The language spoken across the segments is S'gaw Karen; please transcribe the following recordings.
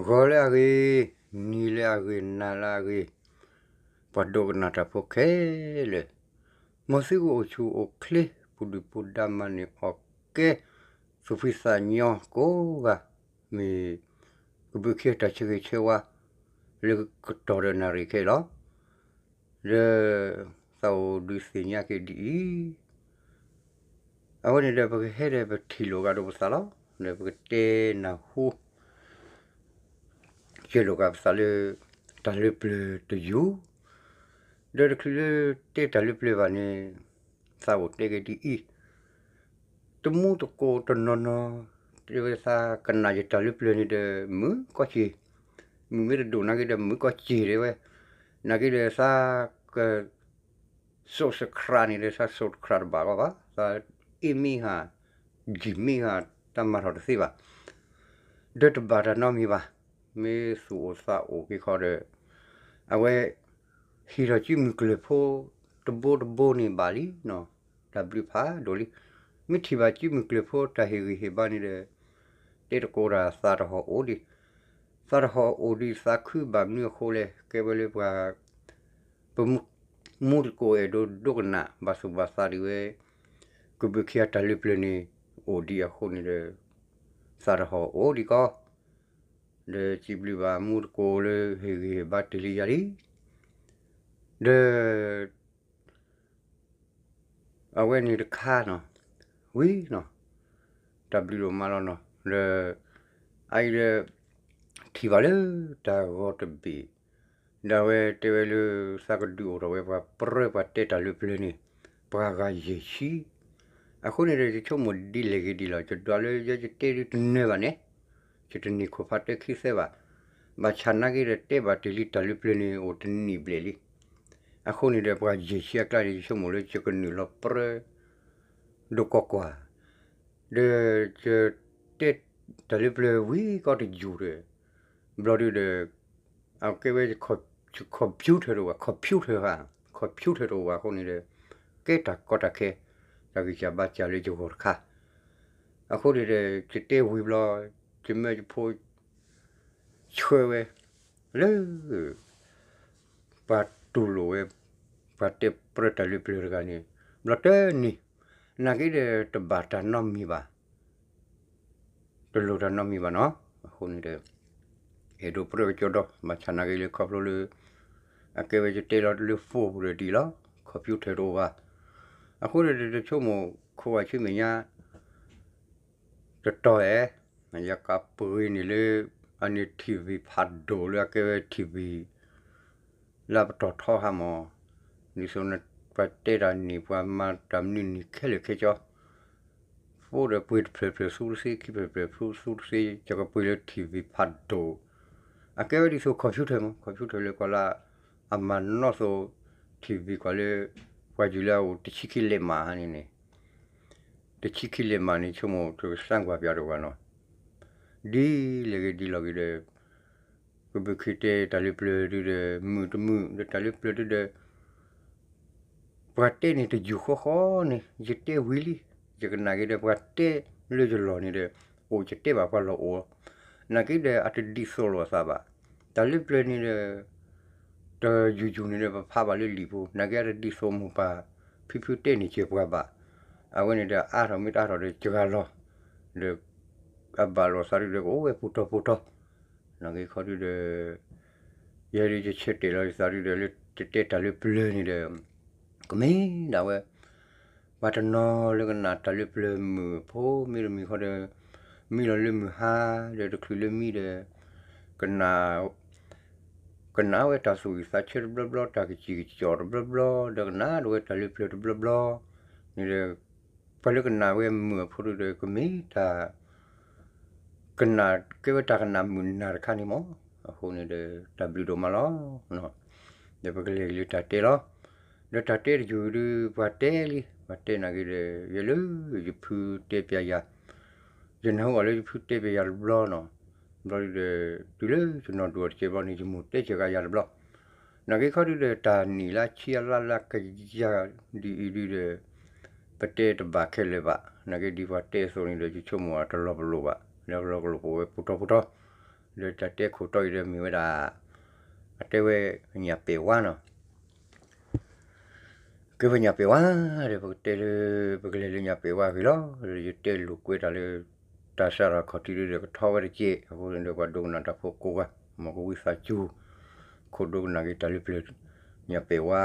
ဂီၤလၢအဂ့ၤ, နံၤလၢအဂ့ၤ, နၤလၢအဂ့ၤ, ပှၤဒိကနၣ်တၢ်ဖိခဲလၢာ်, မ်သုကအိၣ်ဆူၣ်အိၣ်ချ့ ပူၤဒုၣ်ပူၤဒါ မၤန့ၢ်အီၣ်ကဲ သူၣ်ဖှံသးညီကိးဂၤ, မ့ၢ်ကဘုးခံတၢ်ဆၢဂ့ၤဆၢဝါ လၢကတီၢ်ဒီးနၣ်ရံၣ်ခဲအံၤလီၤ. ဒီးသးအိၣ်ဒုးသ့ၣ်ညါက့ၤဒ်အံၤ, အဝဲန့ၣ်ဒီး ပကဟဲဒီးပထံၣ်လိာ်ကဒီးပသးလီၤ. ဒီးပကတဲနၢ်ဟူ ကဲလိာ်ကဒီးပသးလၢ တၢ်လၢပျၢၤတယုၢ်, ဒီးတချုးလၢတဲတၢ်လၢပျၢၤဘၣ်န့ၣ် သးအိၣ်တဲက့ၤဒ်အံၤ, တမူတကိးတနီၤနီၤ တဲဝဲသးကနၣ်ယတၢ်လၢပျၢၤန့ၣ်ဒီး မုာ်ကီၢ်စ့ၢ်, မုာ်မ့ၢ်တဒိၣ်နာ်က့ဒီး မုာ်ကီၢ်စ့ၢ်တဲဝဲ, နာ်က့ဒီးသးက subscribe န့ၣ်ဒီး သး subscribe တဘၣ်ကီးဘၣ်, သး အ့မ့ၢ်ဟး ယံာ်မ့ၢ်ဟး တၢ်မၤထီၣ်တသ့ဘၣ်, ဒီးတဘၣ်တၢ်နီတမံၤဘၣ်, မ့ၢ်သူၣ်အိၣ်သးအိၣ်က့ၤခီဒီး အဝဲ ဟံးထီၣ်ကုမုၢ်ကျၢၢ်ဖိ တဘိတဘိန့ၣ်ဘၣ်လံနီၤ, တၢ်ဘျုးဖးဒိၣ်လံ. မ့ၢ်ထံၣ်ဘၣ်ကုမုၢ်ကျၢၢ်ဖိတၢ်ဟ့ၣ်ဂံၢ်ဟ့ၣ်ဘါန့ၣ်ဒီး တဲတကိးတၢ်သးတဟီၣ်အိၣ်ဒံး, သးတဟီၣ်အိၣ်ဒံးသးခုဘၣ်မနုၤအဃိလဲၣ်, ကဲဝဲလၢပှၤ ပမူ မူတကိးအဲၣ်ဒိးဒိကနၣ် ဘၣ်သူၣ်ဘၣ်သးဒံးဝဲ ကဘုးခံဂၤတၢ်လၢပျၢၤန့ၣ် အိၣ်ဒံးအဃိန့ၣ်ဒီး သးတဟီၣ်အိၣ်ဒံးကီး, ဒီးစံးဘျုးဘၣ်မူတကိးလၢဟ့ၣ်ဂံၢ်ဟ့ၣ်ဘါတ့ၢ်လံယၤလံ, ဒီး အဝဲန့ၣ်တခါနီၤ, ဝံၤနီၤ, တၢ်ဘျုးဒိၣ်မးလီၤနီၤ, ဒီး အအံၤဒီး ထံၣ်ဘၣ်လၢတၢ်ဂီၤတဘ့ၣ်, ဒီးအဝဲတဲဝဲလၢ သးကဒုးအိၣ်ထီၣ်ဝဲပှၤပြၢပှၤတဲတၢ်လၢပျၢၤန့ၣ် ပှၤဂၤယဲၢ်ဆံ, အဃိန့ၣ်ဒီး ယဆိကမိၣ်ဒ်လဲၣ်ဂ့ၤဒ်လဲၣ်, ယဒွးလၢယဲယတဲဒုးတနၢၤဘၣ်န့ၣ်, ယတန့ၢ်ခိၣ်ဖးတၢခံသၢဘၣ်, ဘၣ်ဆၣ်နာ်က့ဒီးတဲဘၣ်တ့ၢ်လံတၢ်လၢပျၢၤန့ၣ် အိၣ်တနံၣ်ဘျဲၣ်လံ. အဃိန့ၣ်ဒီး ပှၤယဲၢ်ဆံအကျါန့ၣ် ယဆိကမိၣ်လၢယကနုာ်လီၤပြၢ ဒိၣ်ကီၢ်ကွၢ်, ဒီးယတဲတၢ်လၢပျၢၤဝံၤကီးတယုၢ်ဒီး ဘျီဒုဒီး အကဲဝဲ computer တအိၣ်ဘၣ်, computer ဟါ, computer တအိၣ်ဘၣ်အဃိန့ၣ်ဒီး ကဲတၢ်ကီတၢ်ခဲ တၢ်ဂံၢ်စၢ်ဘါစၢ်လၢယဂီၢ်တခါ, အဃိန့ၣ်ဒီး ယတဲဝံၤဘျီ ယမၢယဖိ ဆှၢဝဲ လၢ ပှၤတူၢ်လိာ်ဝဲ ပှၤတဲပြၢတၢ်လၢပျၢၤတဂၤန့ၣ် ဘျီတနံၤ နာ်က့ဒီးတဘၣ်တၢ်နီတမံၤဘၣ်, တလိၣ်တၢ်နီတမံၤဘၣ်နီၤ, အဃိန့ၣ်ဒီး အဲၣ်ဒိးပြၢကကီဒီး ဘၣ်ဆၣ်နာ်က့လၢခီဖျိလၢ အကဲဝဲယတဲလီၤလၢ phone ပူၤဒီးဒ်လီၤ, computer တအိၣ်ဘၣ်, အဃိန့ၣ်ဒီး တဆိကမိၣ်ခိၣ်ဝဲဆူမဲာ်ညါ တတီၤဧါ, ယကပှ့ၤန့ၣ်လၢ အန့ၣ် TV ဖးဒိၣ်လၢအကဲဝဲ TV လၢပတီၢ်ထီဟါမး, ဒ်သိးနပှၤတဲတၢ်န့ၣ် ပှၤမၤတၢ်မနုၤန့ၣ်ခဲလၢာ်ခဲဆ့, phone ဒီးပှ့ၤတဖျၢၣ်ဖျၢၣ်ဆူတသ့ ခံဖျၢၣ်ဖျၢၣ်ဆူတသ့ ယကပှ့ၤလၢ TV ဖးဒိၣ်, အကဲဝဲဒ်သိး computer မး computer လၢကီၢ်လၢ အမၤနီၢ်သိး TV ကွၢ်လၢ ပှၤယုၢ်လၢအအိၣ်တဆံခံလဲးမးန့ၣ်န့ၣ် တဆံခံလဲးမးန့ၣ် ဆိကမိၣ်တကစၢ်ကွၢ်ပၠးတဝၤနီၤ, ဒ်လဲၣ်ဂ့ၤဒ်လဲၣ်ဂ့ၤဒီး ကဘုးခံတဲတၢ်လၢပျၢၤဒုဒီး မုာ်တမုာ်ဒီးတၢ်လၢပျၢၤဒုဒီး ပှၤတဲန့ၣ်တယူၢ်ဃီဃီန့ၣ် ယတဲဝံၤလံ, ယကနၣ်က့ၤဒီးပှၤတဲလၢယလီၢ်န့ၣ်ဒီး အိၣ်ယတဲဘၣ်ပှၤလီၢ်အိၣ်, နာ်က့ဒီးအတဒ်သိးလိာ်အသးဘၣ်, တၢ်လၢပျၢၤန့ၣ်ဒီး တယူၢ်ယူၢ်န့ၣ်ဒီး ပဖးဘၣ်လၢလံာ်ပူၤ နာ်က့အတဒ်သိးမိၢ်ပၢ် ဖံဖုတဲန့ၣ်စၢၤပှၤဘၣ်, အဝဲန့ၣ်ဒီးအါထီၣ်မ့ၢ်တအါထီၣ်ဒီးစှၤလီၤ, ဒီး အဘၣ်လိာ်သးဒုဒီး ကအိၣ်ဝဲပူၤတီၤပူၤတီၤ, နာ်က့ခီဒုဒီး ယဲဒုယဆၢတဲာ်လီၤယသးဒုဒီး လၢတတဲတၢ်လၢပျၢၤန့ၣ်ဒီး ကမ့ၢ်ဒၣ်ဝဲ ပှၤတနီၤလၢကနၣ်တၢ်လၢပျၢၤမုာ်ဖိ မ့တမ့ၢ်ဃီဒီး မံလီၤလၢမုၢ်ဟါ ဒီးတချုးလၢမံဒီး ကနၣ် ကနၣ်ဝဲတၢ်သူၣ်ဝံၣ်သးဆၢတဘျီဘျီ တၢ်ကစံၣ်ကစီၣ်တဘျီဘျီ ဒီးကနၣ်ဒိးဝဲတၢ်လၢပျၢၤတဘျီဘျီန့ၣ်ဒီး ပှၤလၢကနၣ်ဝဲမုာ်အဖိဒုဒီး ကမ့ၢ်တၢ် ကနၣ် ကဲဝဲတၢ်ကနၣ်မုာ်နၢ်တခါန့ၣ်မး, အဃိန့ၣ်ဒီး တၢ်ဘျုးဒိၣ်မးလီၤ. ဒီးပကလဲၤက့ၤလၢတၢ်တဲလီၤ. ဒီးတၢ်တဲတယုၢ်ဒု ပှၤတဲလံ, ပှၤတဲနာ်က့ဒီး ယဲလၢယဖုတဲပျးယၤ, ယနၢ်ဟူအီၤလၢယဖုတဲပျးယၤတဘျီနီၤ, ဘျီဒုဒီး တုၤလၢယနီၢ်ဒိၣ်အီၤတကဲဘျီန့ၣ် ယမိၢ်တဲစၢၤကယၤတဘျီ, နာ်က့ခီဒုဒီး တၢ်နံၣ်လၢဆံအလါလၢကယၤဒ်အံၤဒုဒီး ပတဲတဘၣ်ခဲလၢာ်ဘၣ်. နာ်က့ဒ်ပှၤတဲအသိးန့ၣ်ဒီး ယဆိကမိၣ်အတလီၤပလိာ်ဘၣ်, လၢလီၤကလိာ်ပဝဲပူထီၣ်ပူထီၣ်, ဒီးတၢ်တဲခိၣ်တီအံၤဒီးမ့ၢ်ဝဲဒၣ် အတဲဝဲညၣ်ပဲာ်ဝါနီၤ ကဲဝဲညၣ်ပဲာ်ဝါဒီး ပကတဲလၢ ပကလဲၤလၢညၣ်ပဲာ်ဝါအဂ့ၢ်လီၤ. ယတဲလိာ်ကွဲတၢ်လၢ တၢ်စးထီၣ်ခီၣ်ထံးဒုဒီးကထီဝဲတကဲး, အဃိန့ၣ်ဒီးပှၤဒိကနၣ်တၢ်ဖိကိးဂၤ, မ်ကဝံသးစူၤ ခိၣ်ဒိကနၣ်က့ၤတၢ်လၢပျၢၤညၣ်ပဲာ်ဝါ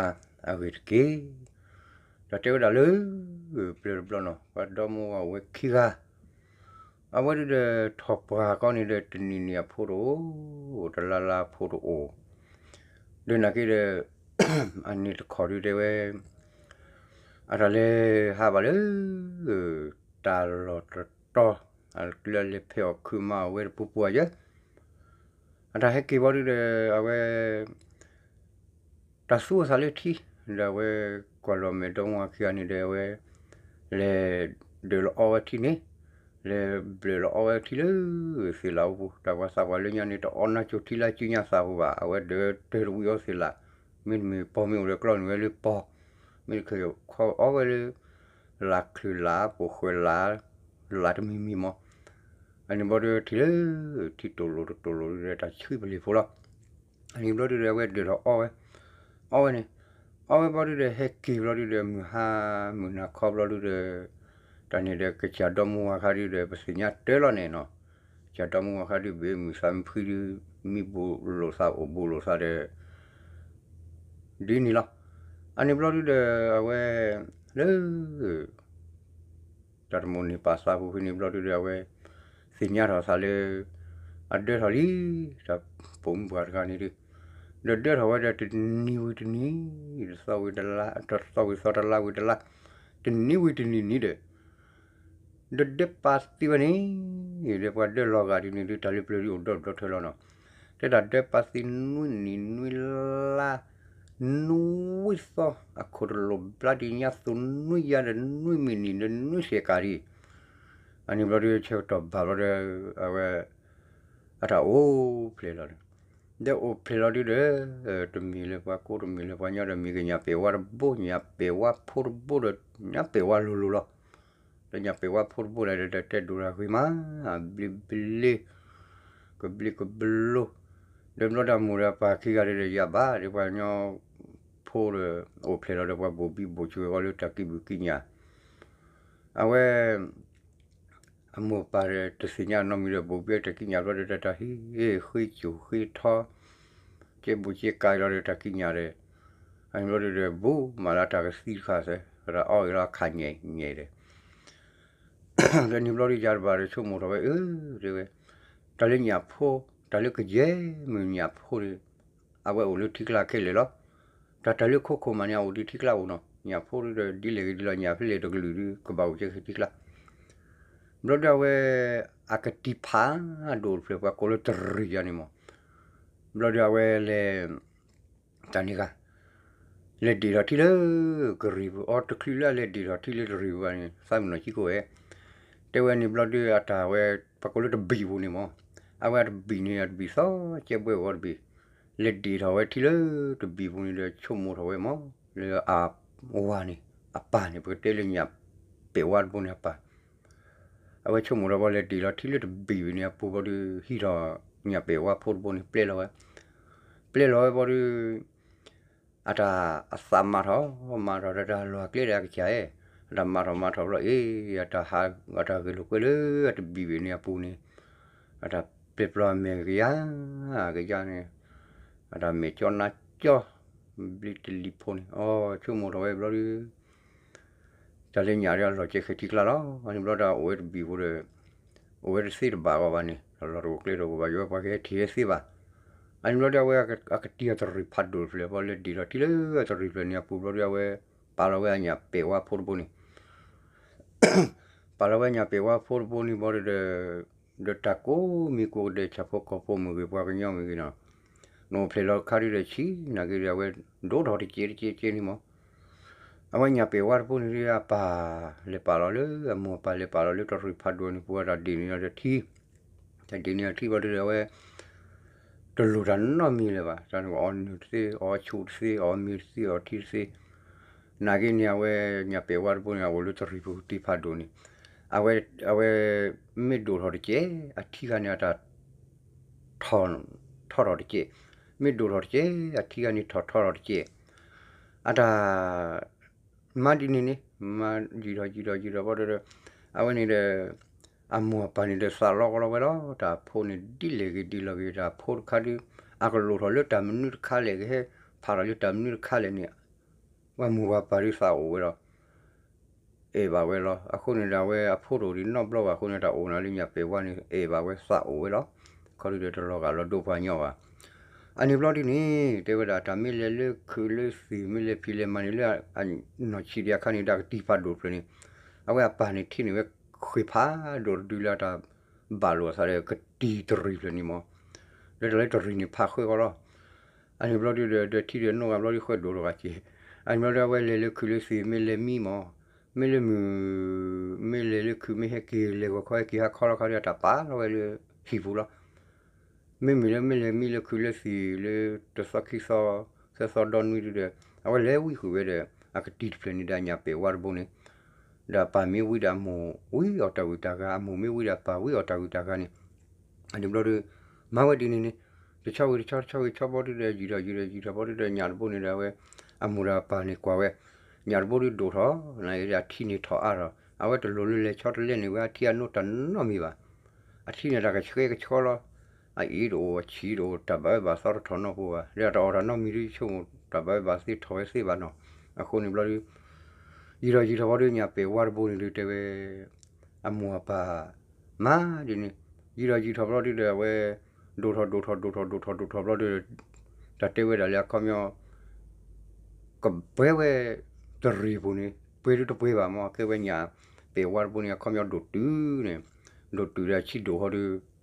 အဂ့ၢ်တက့ၢ်. တၢ်တဲဝဲဒၣ်လၢ ပျၢၤတဘျီနီၤ ပှၤဒီမါဝၤအိၣ်ဝဲခံဂၤ, အဝဲဒုဒီး ထီၣ်ပှၢ်ကီန့ၣ်ဒီး တနံၤနံၤအဖိတအိၣ်, တလါလါအဖိတအိၣ်, ဒီးနာ်က့ဒီး အန့ၣ်တခီဒုတဲဝဲ အတၢ်လဲၤဟးဘၣ်လၢ တၢ်လီၢ်တတီၤ, အကျၢၤလဲၤဖဲးအီၣ်ခုးမၤအီၣ်ဝဲတပူၤပူၤအယဲၢ်, အတၢ်ဟဲက့ၤဘီဒုဒီး အဝဲ တၢ်သူအသးလၢထံ, ဒီးအဝဲကွၢ်လီၤမဲာ်ဒီမါဝၤခံဂၤန့ၣ်ဒီး အဝဲ လဲၤဒၢးလီၤအီဝဲထံန့ၣ်, လဲၤဘျၢၣ်လီၤအီဝဲထံလၢ သ့ၣ်လၣ်အူပူၤ, တၢ်ပှၤသးပှၢ်လၢညါန့ၣ် တအီနါစိၤထံလၢကၠူညါသးပူၤဘၣ်, အဝဲဒၢးတၢၢ်တဝံၣ်အီသ့ၣ်လၣ်, မ့တမ့ၢ်ပီၢ်မ့ၢ်အိၣ်ဒီးကျီန့ၣ်ဝဲလၢပီၢ်, မ့ၢ်တခီခီအီဝဲလၢ လၢ်ချုးလၢ် ပိာ်ဃဲၤလၢ်, လၢ်တမံၤမံၤမး, အန့ၣ်ဘျီဒုထံၣ်လၢ ထံတိၢ်လိာ်တတိၢ်လိာ်ဒုဒီး တၢ်ဆှံပလ့ၤဖိလီၤ. အန့ၣ်ဘျီဒုဒီး အဝဲဒၢးထီၣ်အီဝဲ, အီဝဲန့ၣ်, အီဝဲဘျီဒုဒီး ဟဲက့ၤဘျီဒုဒီး မုၢ်ဟါမုၢ်နၤခီဘျီဒုဒီး တၢ်န့ၣ်ဒီး ကစၢ်ဒီမါဝၤခါဒုဒီး ပသ့ၣ်ညါတၢ်လီၤန့ၣ်နီၤ, ကစၢ်ဒီမါဝၤခါဒု ဘၣ်မုၢ်သးမုၢ်ဖှံဒု မံဘူးလိာ်သးအိၣ်ဘူးလိာ်သးဒီး ဒ်န့ၣ်လီၤ. အန့ၣ်ဘျီဒုဒီး အဝဲ လၢ တၢ်တမိၣ်န့ၢ်ပာ်သးပူၤဖဲန့ၣ်ဘျီဒုဒီး အဝဲ သ့ၣ်ညါထီၣ်သးလၢ အဒၢထီၣ်လံ, တၢ်ပိာ်မုၣ်ပှၢ်တဂၤန့ၣ်ဒု, ဒီးဒၢထီၣ်ဝဲဒီးတနံၤဝံၤတနံၤ, တသီဝံၤတလါ, တသီဝံၤသီ တလါဝံၤတလါ, တနံၤဝံၤတနံၤနံၤဒီး ဒီးဒၢပာ်သံဝဲန့ၣ်, ဒီးပှၤဒၢလီၤဂာ်ဒ်န့ၣ်ဒု တၢ်လၢပျၢၤဒုအိၣ်ဒီးဘျီထွဲလီၤနီၤ, တဲတၢ်ဒၢပာ်သံနွံနံၤနွံလါ နွံသီ အခိၣ်တလိာ်ဘျါဒံးညါသိး နွံယါဒီးနွံမံးနံးဒီးနွံစဲးကၤဒံး, အန့ၣ်ဘျီဒုဆၢကတီၢ်ဘၣ်ဘျီဒီး အဝဲ အတၢ်အိၣ်ဖျဲၣ်လီၤဒီး, ဒီးအိၣ်ဖျဲၣ်လီၤဒုဒီး တမ့ၢ်လၢပှၤကိး တမ့ၢ်လၢပှၤညီဒီး မ့ၢ်ကညၣ်ပဲာ်ဝါတဘိ ညၣ်ပဲာ်ဝါဖိတဘိဒီး ညၣ်ပဲာ်ဝါလိၤလိၤလီၤ. ဒီးညၣ်ပဲာ်ဝါဖိတဘိဒီး တၢ်တဲဒိၣ်တၢ်ဂ့ၤမး, ဘျ့ဘျ့ ကဘျ့ကဘျိ, ဒီးဘျီဒီးအမိၢ်ဒီးပၢ်ခံဂၤဒီး ယၤဘၣ်ဒီးပှၤကညီဖိဒီး အိၣ်ဖျဲၣ်လီၤဒီးပှၤဘိၣ်ဘံဘိၣ်ဆူၣ်ဝဲအီၤလၢတၢ်ကံၢ်ဘုၣ်ကံၢ်ညၣ်, အဝဲ အမိၢ်ပၢ်ဒီးတသ့ၣ်ညါနီတမံၤဒီး ဘိၣ်ဘံတၢ်ကံၢ်ညၣ်ဘျီဒီး တၢ်ဟံးဃ့စိာ်ဃ့ထီ ကဲဘိၣ်ကဲကၤလီၤဒီးတၢ်ကံၢ်ညၣ်ဒီး, အန့ၣ်ဘျီဒုဒီး ဘိၣ်မးလၢတၢ်ကသံတခါစဲး ဒီးအီၣ်ဂ့ၤလီၤခးညဲၣ်ညဲၣ်ဒီး ဒီးန့ၣ်ဘျီဒုယၤတဘၣ်ဒီးဆိကမိၣ်ထီၣ်ဝဲ အၢ တဲဝဲ, တၢ်လၢညၣ်ဖိ တၢ်လၢကယဲၢ်မုၢ်ညၣ်ဖိန့ၣ် အဝဲအိၣ်လၢထံကျါခဲလၢာ်လီၤ. တၢ်တၢ်လၢခိခိၣ်မးန့ၣ် အအိၣ်ဒံးထံကျါအိၣ်နီၤ, ညၣ်ဖိဒုဒီး ဒ်လဲၣ်ဂ့ၤဒ်လဲၣ် ညၣ်ဖဲလဲၣ်တကလုာ်ဒု ကဘၣ်အိၣ်ကဲဃဲၤထံကျါ, ဘျီဒုအဝဲ အကတံၢ်ဖးဒိၣ်တဖျၢၣ် ပှၤကိးလၢတရံးယၤန့ၣ်မး, ဘျီဒုအဝဲလဲၤ တၢ်န့ၣ်ဂၤ လဲၤဒ့ၣ်ထီၣ်ထံလၢ ကရံၢ်ပူၤ အီၤတချုးလၢအလဲၤဒ့ၣ်ထီၣ်ထံလၢတရံၢ်ပူၤဘၣ်န့ၣ် သးမုၢ်နီၢ်ကံကိးဝဲ, တဲဝဲန့ၣ်ဘျီဒုအတၢ်ဝဲ ပှၤကိးလၢတဘံၣ်ပူၤန့ၣ်မး, အဝဲအတဘံၣ်န့ၣ် အတဘံၣ်သီကဲဘှဲအီၤတဘံၣ်, လဲၤဒ့ၣ်ထီၣ်ဝဲထံလၢတဘံၣ်ပူၤန့ၣ်ဒီး ဆိကမိၣ်ထီၣ်ဝဲမး လၢအဝၤန့ၣ် အပၢ်န့ၣ် ပကတဲလၢညၣ်ပဲာ်ဝါတဘိန့ၣ်အပၢ် အဝဲဆိကမိၣ်ထီၣ်ဘၣ်လဲၤဒ့ၣ်လီၤထံလၢတဘံၣ်ဝဲန့ၣ်အပူၤဘျီဒု ဟံးထီၣ်ညၣ်ပဲာ်ဝါဖိတဘိန့ၣ် ပျဲလီၤဝဲ, ပျဲလီၤဝဲဘျီဒု အတၢ်အသးမၤထီၣ် မၤထီၣ်ဒီးတၢ်လီၢ်အကျဲဒီးအကစၢ်ဧၢ, အတၢ်မၤထီၣ်မၤထီၣ်ဘျီအ့ၣ် အတၢ်ဟး အတၢ်ဂဲၤလိာ်ကွဲလၢအတဘံၣ်ဝဲန့ၣ်အပူၤန့ၣ်, အတၢ်ပျဲပျီအမဲာ်ကယၤ ကယၤန့ၣ်, အတၢ်မဲာ်ကၠီနါကၠီ ဘျံတလံၤဖိန့ၣ် အီၤဆိကမိၣ်ထီၣ်ဝဲဘျီဒု တၢ်လၢညၣ်ဒီးအလီၢ်ကဲဃဲၤထံကျါလီၤ. အန့ၣ်ဘျီဒီးအိၣ်ဝဲတဘံၣ်ဖိဒီး အိၣ်ဝဲတသ့တဘၣ်ဂီၢ်ဘၣ်န့ၣ် လီၤတအိၣ်ကျဲတအိၣ်ဘၣ် ယဝဲပှၤကဟဲထံၣ်ဟဲသ့ဘၣ်. အန့ၣ်ဘျီဒီးအဝဲအကတံၢ်အတရံးဖးဒိၣ်တဖျၢၣ် ဘၣ်လဲၤဒ့ၣ်ထီၣ်ထံလၢအတရံးဖျၢၣ်န့ၣ်အပူၤဘျီဒီးအဝဲ ပာ်လီၤဝဲအညၣ်ပဲာ်ဝါဖိတဘိန့ၣ် ပာ်လီၤဝဲညၣ်ပဲာ်ဝါဖိတဘိန့ၣ်ဘျီဒီး ဒီးတၢ်ကိးမံၤကိးဂၤဒဲး ဆၣ်ဖိကီၢ်ဖိမ့ၢ်ဂ့ၤ ပှၤကညီမ့ၢ်ဂ့ၤနီၤ, နအိၣ်ဖျဲၣ်လီၤခါဒုဒီးဆံးနာ်က့ဒီး အဝဲဒိၣ်ထီၣ်တကဲးတကဲးတကဲးန့ၣ်မး. အဝဲညၣ်ပဲာ်ဝါတဘိန့ၣ်ဒီးအပၢ်လဲၤပာ်လီၤလၢ အမိၢ်အပၢ်လဲၤပာ်လီၤလၢတရံးဖးဒိၣ်န့ၣ် ပှၤတၢ်ဒ့ၣ်န့ၢ်လီၤဒီးထံ, တၢ်ဒ့ၣ်န့ၢ်လီၤထံဘျီဒီးအဝဲ ထ တလိၣ်တၢ်နီတမံၤလၢၤဘၣ်, တၢ်န့ၣ်အီၣ်နုၢ်တသ့ အီၣ်ဆူၣ်တသ့ အီၣ်မ့ၤတသ့ အီၣ်ထံတသ့, နာ်က့န့ၣ် အဝဲညၣ်ပဲာ်ဝါတဘိန့ၣ် အအိၣ်လၢတရံးပူၤတံၢ်ဖးဒိၣ်န့ၣ်, အဝဲ အဝဲ မ့ၢ်ဒိၣ်ထီၣ်တကဲး အထံဂၤန့ၣ်အတၢ် ထီၣ်ထီၣ်ထီၣ်တကဲး, မ့ၢ်ဒိၣ်ထီၣ်တကဲး အထံဂၤန့ၣ်ထီၣ်ထီၣ်ထီၣ်တကဲး, အတၢ် မၤဒ်န့ၣ်န့ၣ် မၤယံာ်ထီၣ်ယံာ်ထီၣ်ယံာ်ထီၣ်ဘီဒီး အဝဲန့ၣ်ဒီး အမိၢ်အပၢ်န့ၣ်ဒီးသးလီကလီဝဲလီၤ. တၢ်ဖိန့ၣ်ဒ်လဲၣ်ဂ့ၤဒ်လဲၣ်ဂ့ၤ တၢ်ဖိတခါဒုး အကလိၣ်ထီၣ်လၢတၢ်မနုၤတခါလဲၣ် ကဟဲဖးထီၣ်လၢတၢ်မနုၤတခါလဲၣ်န့ၣ် ပှၤမိၢ်ပှၤပၢ်ဒုးသးအိၣ်ဝဲလီၤ. အဲၣ်ဘၣ်ဝဲလီၤ. အဃိန့ၣ်ဒီး အဝဲအဖိတအိၣ်ဒံးနီတဘျီဘၣ်အဃိန့ၣ် တၢ်အိၣ်နၤလၢညၣ်ပဲာ်ဝါန့ၣ် အဲၣ်ဘၣ်ဝဲသးအိၣ်ဝဲလီၤ. ခီဒုးဒီးတလီၤဂာ်လီၤဒိပှၤညီဘၣ်. အန့ၣ်ဘျီဒုးန့ၣ် တဲဝဲဒၣ်တၢ်မ့ၢ်လဲၤလၢခုးလၢသံၣ် မ့ၢ်လဲၤဖံးလဲၤမၤန့ၣ်လၢ အနီၢ်ဆံးဒံးအခါန့ၣ် ဒီးကတံၢ်ဖးဒိၣ်တဖျၢၣ်န့ၣ် အဝဲအပၢ်န့ၣ်ထံၣ်န့ၢ်ဝဲဃ့ၢ်ဖးဒိၣ်တဒုလၢတၢ်ဘၣ်လိာ်အသးဒီး ကတံၢ်တရံးဖျၢၣ်န့ၣ်မး လၢတၢ်လၢတရံးန့ၣ်ဖးဃၢဃီလီၤ. အန့ၣ်ဘျီဒုးဒီး ဒီးထံဒီးနိၣ်ဂၤဘျီဒုးဃၢဒိၣ်ထီၣ်ဂၤက့ၤ, အန့ၣ်ဘျီဒုးအဝဲလဲၤလၢခုးလၢသံၣ်မ့ၢ်လဲၤမံမး, မ့ၢ်လၢမုၢ် မ့ၢ်လဲၤလၢခုးမ့ၢ်ဟဲက့ၤလဲၤဂီၤခီဟဲက့ၤဟါခီလီၤခါဒီး တၢ်ပာ်လီၤဝဲလၢဟံၣ်ပူၤလီၤ. မ့မ့ၢ်လၢမ့ၢ်လဲၤမံလၢခုးလၢသံၣ်လၢတသီခံသီ သၢသီဒီနွံဒုးဒီး အဝဲလဲၤဝံဃုာ်ဝဲဒီး အကတံၢ်တဖျၢၣ်န့ၣ်ဒီးညၣ်ပဲာ်ဝါတဘိန့ၣ် ဒီးအပၢ်မ့ၢ်ဝံဒီးအမိၢ်ဝံအီၣ်တၢ်ဂုၤတၢ်ဂၤ အမိၢ်မ့ၢ်ဝံဒီးအပၢ်ဝံအီၣ်တၢ်ဂုၤတၢ်ဂၤန့ၣ် အန့ၣ်ဘျီဒုး မၤဝဲဒ်န့ၣ်န့ၣ် တဆီဂ့ၤတဆီ တဆီဂ့ၤတဆီဘျီဒုးဒီး ယံာ်ထီၣ်ယံာ်ထီၣ်ယံာ်ထီၣ်ဘျီဒုးဒီး ညၣ်တဘိန့ၣ်ဒီး အဝဲ အမိၢ်ဒီးအပၢ်န့ၣ်ကွၢ်ဝဲ ညၣ်တဘိဒုးဒိၣ်ထီၣ် နအံၤအထံန့ၣ်ထီၣ်အါထီၣ် အဝဲတလိၣ်လၢလဲၤဆီတလဲန့ၣ်ဝဲအထံအနိတၢ်နီတမံၤဘၣ်. အထံန့ၣ်တၢ်ကဆှဲကဆှီလီၤ. အအံၤတအိၣ်အဆံးတအိၣ် တၢ်ဘၣ်ဝဲဘၣ်သီတထီၣ်နီၢ်ဖိဘၣ်. လၢတၢ်အီၣ်တၢ်နီတမံၤဒုးဆိကမိၣ် တၢ်ဘၣ်ဝဲဘၣ်သ့ထီၣ်ဝဲသ့ဘၣ်နီၤ. အဃိန့ၣ်ဘျီဒုး ယံာ်ထီၣ်ယံာ်ထီၣ်ဘျီဒုး ညၣ်ပဲာ်ဝါတဘိန့ၣ်ဒုးတဲဝဲ အမိၢ်အပၢ် မၤဒ်န့ၣ် ယံာ်ထီၣ်ယံာ်ထီၣ်ဘျီဒုးဒီး အဝဲ ဒိၣ်ထီၣ်ဒိၣ်ထီၣ်ဒိၣ်ထီၣ်ဒိၣ်ထီၣ်ဒိၣ်ထီၣ်ဘျီဒုး တၢ်တဲဝဲဒၣ်လၢအခီပညီ ကပှဲၤဝဲ တရံးပူၤန့ၣ် ပှဲၤဒုးတပှဲၤဘၣ်မး ကဲဝဲညၣ်ပဲာ်ဝါတဘိန့ၣ် အခီပညီဒိၣ်တုၤန့ၣ် ဒိၣ်တုၤဒီးအဆံးဒိၣ်ဟီဒုး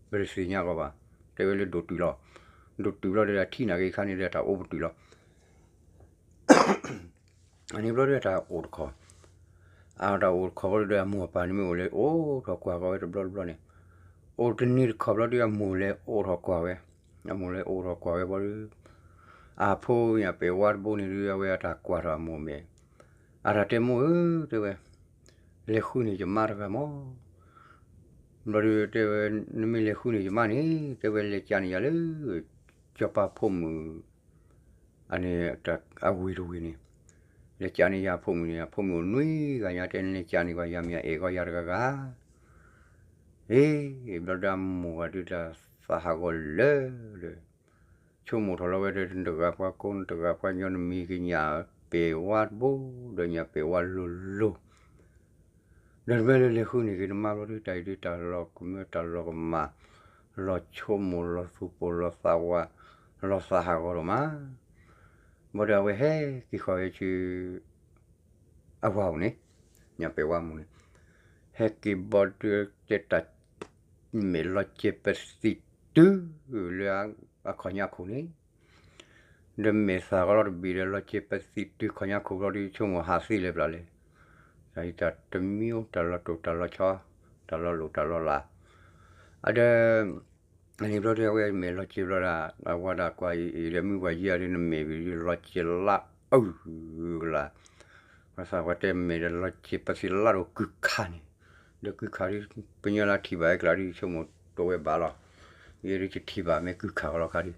ပတသ့ၣ်ညါကီးဘၣ်. တဲဝဲလၢဒိၣ်တုၤလီၤ. ဒိၣ်တုၤဘျီဒုး အထံနာ်က့ၤခါန့ၣ်ဒီးတၢ်အိၣ်ပတုာ်လီၤ. အန့ၣ်ဘျီဒုးတၢ်အိၣ်တခီ အတၢ်အိၣ်တခီဘျီဒုး အမိၢ်အပၢ်န့ၣ်မ့ၢ်အိၣ်လၢအိၣ်ထီၣ်ကွၢ်ကီးဝဲတဘျီတဘျီန့ၣ် အိၣ်တနံၤတခီဘျီဒုး အမိၢ်လဲၤအိၣ်ထီၣ်ကွၢ်ဝဲ အမိၢ်လဲၤအိၣ်ထီၣ်ကွၢ်ဝဲဘျီဒုး အဖိညၣ်ပဲာ်ဝါတဘိန့ၣ်ဒုး အဝဲအတၢ်ကွၢ်ထီၣ်အမိၢ်မဲာ် အတၢ်တဲမိၢ်ဧၢ တဲဝဲ လဲၤဃုန့ၢ်ယမါတဂၤမး ဘျီဒုးတဲဝဲ နမ့ၢ်လဲၤဃုန့ၢ်ယမါန့ၣ် တဲဝဲလဲၤကးန့ၢ်ယၤလၢ စီၤပၤဖိမုၣ် အန့ၣ် အဝ့ၢ်တဝ့ၢ်န့ၣ် လဲၤကးန့ၢ်ယၤအဖိမုၣ်န့ၣ် အဖိမုၣ်အိၣ်နွံဂၤညါ တဲနလဲၤကးန့ၢ်ကွၢ်ယၤမ့ၢ်ယအဲၣ်ကီးယၤတဂၤဂၤ အ့ ဘျီဒုးအမိၢ်ဂၤဒုးတၢ်သးဟးဂီၤလၢာ်ဒီး ဆိကမိၣ်ထီၣ်လီၤဝဲဒီး နတဂၤပှၤကိးနတဂၤပှၤညီနမံၤကညၣ်ပဲာ်ဝါတဘိ ဒီးညၣ်ပဲာ်ဝါလိၤလိၤ ဒီးနမ့ၢ်လၢလဲၤဃုန့ၢ်က့ၤနမါဘျီဒုး တၢ်အံၤဒုးတၢ်လီၤကမၢတၢ်လီၤကမၣ် လီၤဆိကမိၣ်လီၤသူၣ်ပိၢ်လီၤသးဝး လီၤသးဟးဂီၤဒိၣ်မး ဘၣ်ဒီးအဝဲဟဲက့ၤဃီၤဝဲဆူ အဝၤအိၣ်န့ၣ် ညၣ်ပဲာ်ဝါမိၢ်န့ၣ် ဟဲက့ၤဘျီဒုးတဲတၢ် မဲာ်လီၤစဲၤပသံၣ်တုၤလၢအခီၣ်ညါခိၣ်န့ၣ် ဒီးမဲာ်သၣ်ဂီၤလီၤတဘ့ၣ်ဒီး လီၤစဲၤပသံၣ်တုၤခီၣ်ညါခိၣ်ဘျီဒုး ဆိကမိၣ်ဟးသ့လၢၤဘျီလဲၣ်. တၢ်အံၤတၢ်တမံၤအိၣ် တၢ်လီၤတိၢ်တၢ်လီၤဆီ တၢ်လီၤလိၣ်တၢ်လီၤလး အဒီး အန့ၣ်ဘျီဒုး အဝဲမဲာ်လီၤစဲၤဘျီဒၣ် အဝၤဒၣ်ကွၢ်အံၤဒီး မုၢ်ပှၢ်ယံၤအီၤဒုး နမဲာ်ဝံၤဒုးလီၤစဲၤလၢအုၣ်ကလါ ပှၤသးပှၢ်တဲမဲာ်ဒီးလီၤစဲၤပသံၣ်လၢ်ဒီးကုၢ်ခါန့ၣ် ဒီးကုၢ်ခါဒုး ပညီလၢထံၣ်ဘၣ်အကျါဒုး ဆိကမိၣ်တဝဲဘၣ်လီၤ. ယဲဒုးတထံၣ်ဘၣ်မ့ၢ်ကုၢ်ခါအီၤလီၤခါဒုး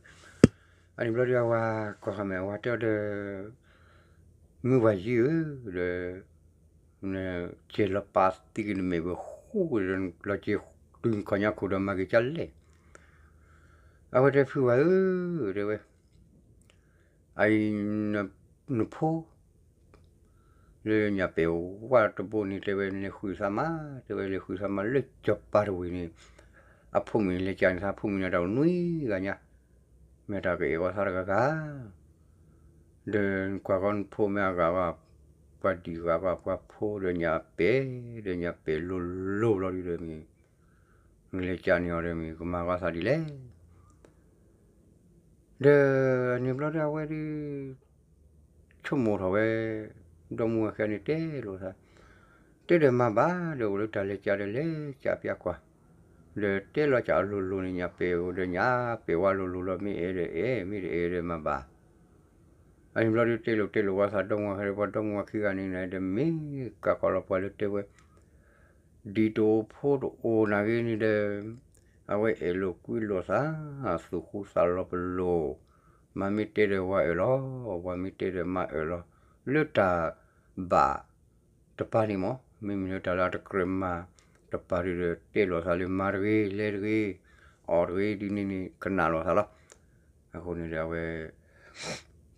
အန့ၣ်ဘျီဒုး အဝၤကွၢ်ဃီမဲာ် အဝၤတဲအီၤဒီး မုၢ်ပှၢ်ယံၤဧၢ ဒီး နကဲလီၤပာ်သံကနမဲာ်ဝဲဃိဒီး လီၤစဲၤတုၤခီၣ်ညါခိၣ်ဒီးမၤက့ၤကလဲၣ်. အဝဲတဲဖုဝဲဧၢ တဲဝဲ အအံၤ နဖိ လၢညၣ်ပဲာ်ဝါတဘိန့ၣ် တဲဝဲလဲၤဃုသးမး တဲဝဲလဲၤဃုသးမးလၢစီၤပၤတဝ့ၢ်န့ၣ် အဖိမုၣ်န့ၣ်လဲၤကးန့ၢ်သး အဖိမုၣ်န့ၣ်တၢ်အိၣ်နွံဂၤညါ မ့ၢ်တၢ်ကအဲၣ်ဂီၤသးတဂၤဂၤ ဒီးကွၢ်ဃီနဖိမ့ၢ်အဂၤဘၣ် ပှၤဒံၣ်ဂၤဘၣ်ပှၤဖိဒီးညၣ်ပဲာ် ဒီးညၣ်ပဲာ်လိၤလိၤဘျီဒုးဒီးမ့ၢ် နလဲၤကးန့ၢ်အီၤဒီးမ့ၢ်ကမၤဂီၤသးဒ်လဲၣ် ဒီးန့ၣ်ဘျီဒုးအဝဲဒုး ဆိကမိၣ်ထီၣ်ဝဲ ဒီမါဝၤခံဂၤန့ၣ်တဲလိာ်သး တဲဒီးမၤဘၣ်ဒီးအိၣ်လၢတၢ်လဲၤကးဒီးလဲၤကးပျးကွၢ် ဒီးတဲလီၤကးအလိၤလိၤန့ၣ် ညၣ်ပဲာ်အိၣ်ဒီးညၣ်ပဲာ်ဝါလိၤလိၤလီၤ မ့ၢ်အဲၣ်ဒီးအဲၣ် မ့ၢ်တအဲၣ်ဒီးမၤဘၣ်. အန့ၣ်ဘျီဒုးတဲလိာ်တဲလိာ်ဝဲသးဒီမါဝၤ ပှၤဒီမါဝၤခံဂၤန့ၣ်ဒီး မ့ၢ်ကးကီးလီၤပှၤလၢတဲဝဲ ဒ်တအိၣ်ဖိတအိၣ်နာ်ဂ့ၤန့ၣ်ဒီး အဝဲအဲၣ်လိာ်ကွံလိာ်သး သူၣ်ဃူသးလီၤပလိာ်, မါမ့ၢ်တဲဒီးဝၤအၢၣ်လီၤ, ဝၤမ့ၢ်တဲဒီးမါအၢၣ်လီၤ, လၢတၢ်ဘၣ်တပၤန့ၣ်မး, မ့မ့ၢ်လၢတၢ်လၢအတကြၢးမၤတပၤဒုးဒီး တဲလိာ်သးလၢမါတဂ့ၤ လဲၤတဂ့ၤ အီၣ်တဂ့ၤ ဒ်န့ၣ်န့ၣ် ကနၣ်လိာ်သးလီၤ. အဃိန့ၣ်ဒီးအဝဲ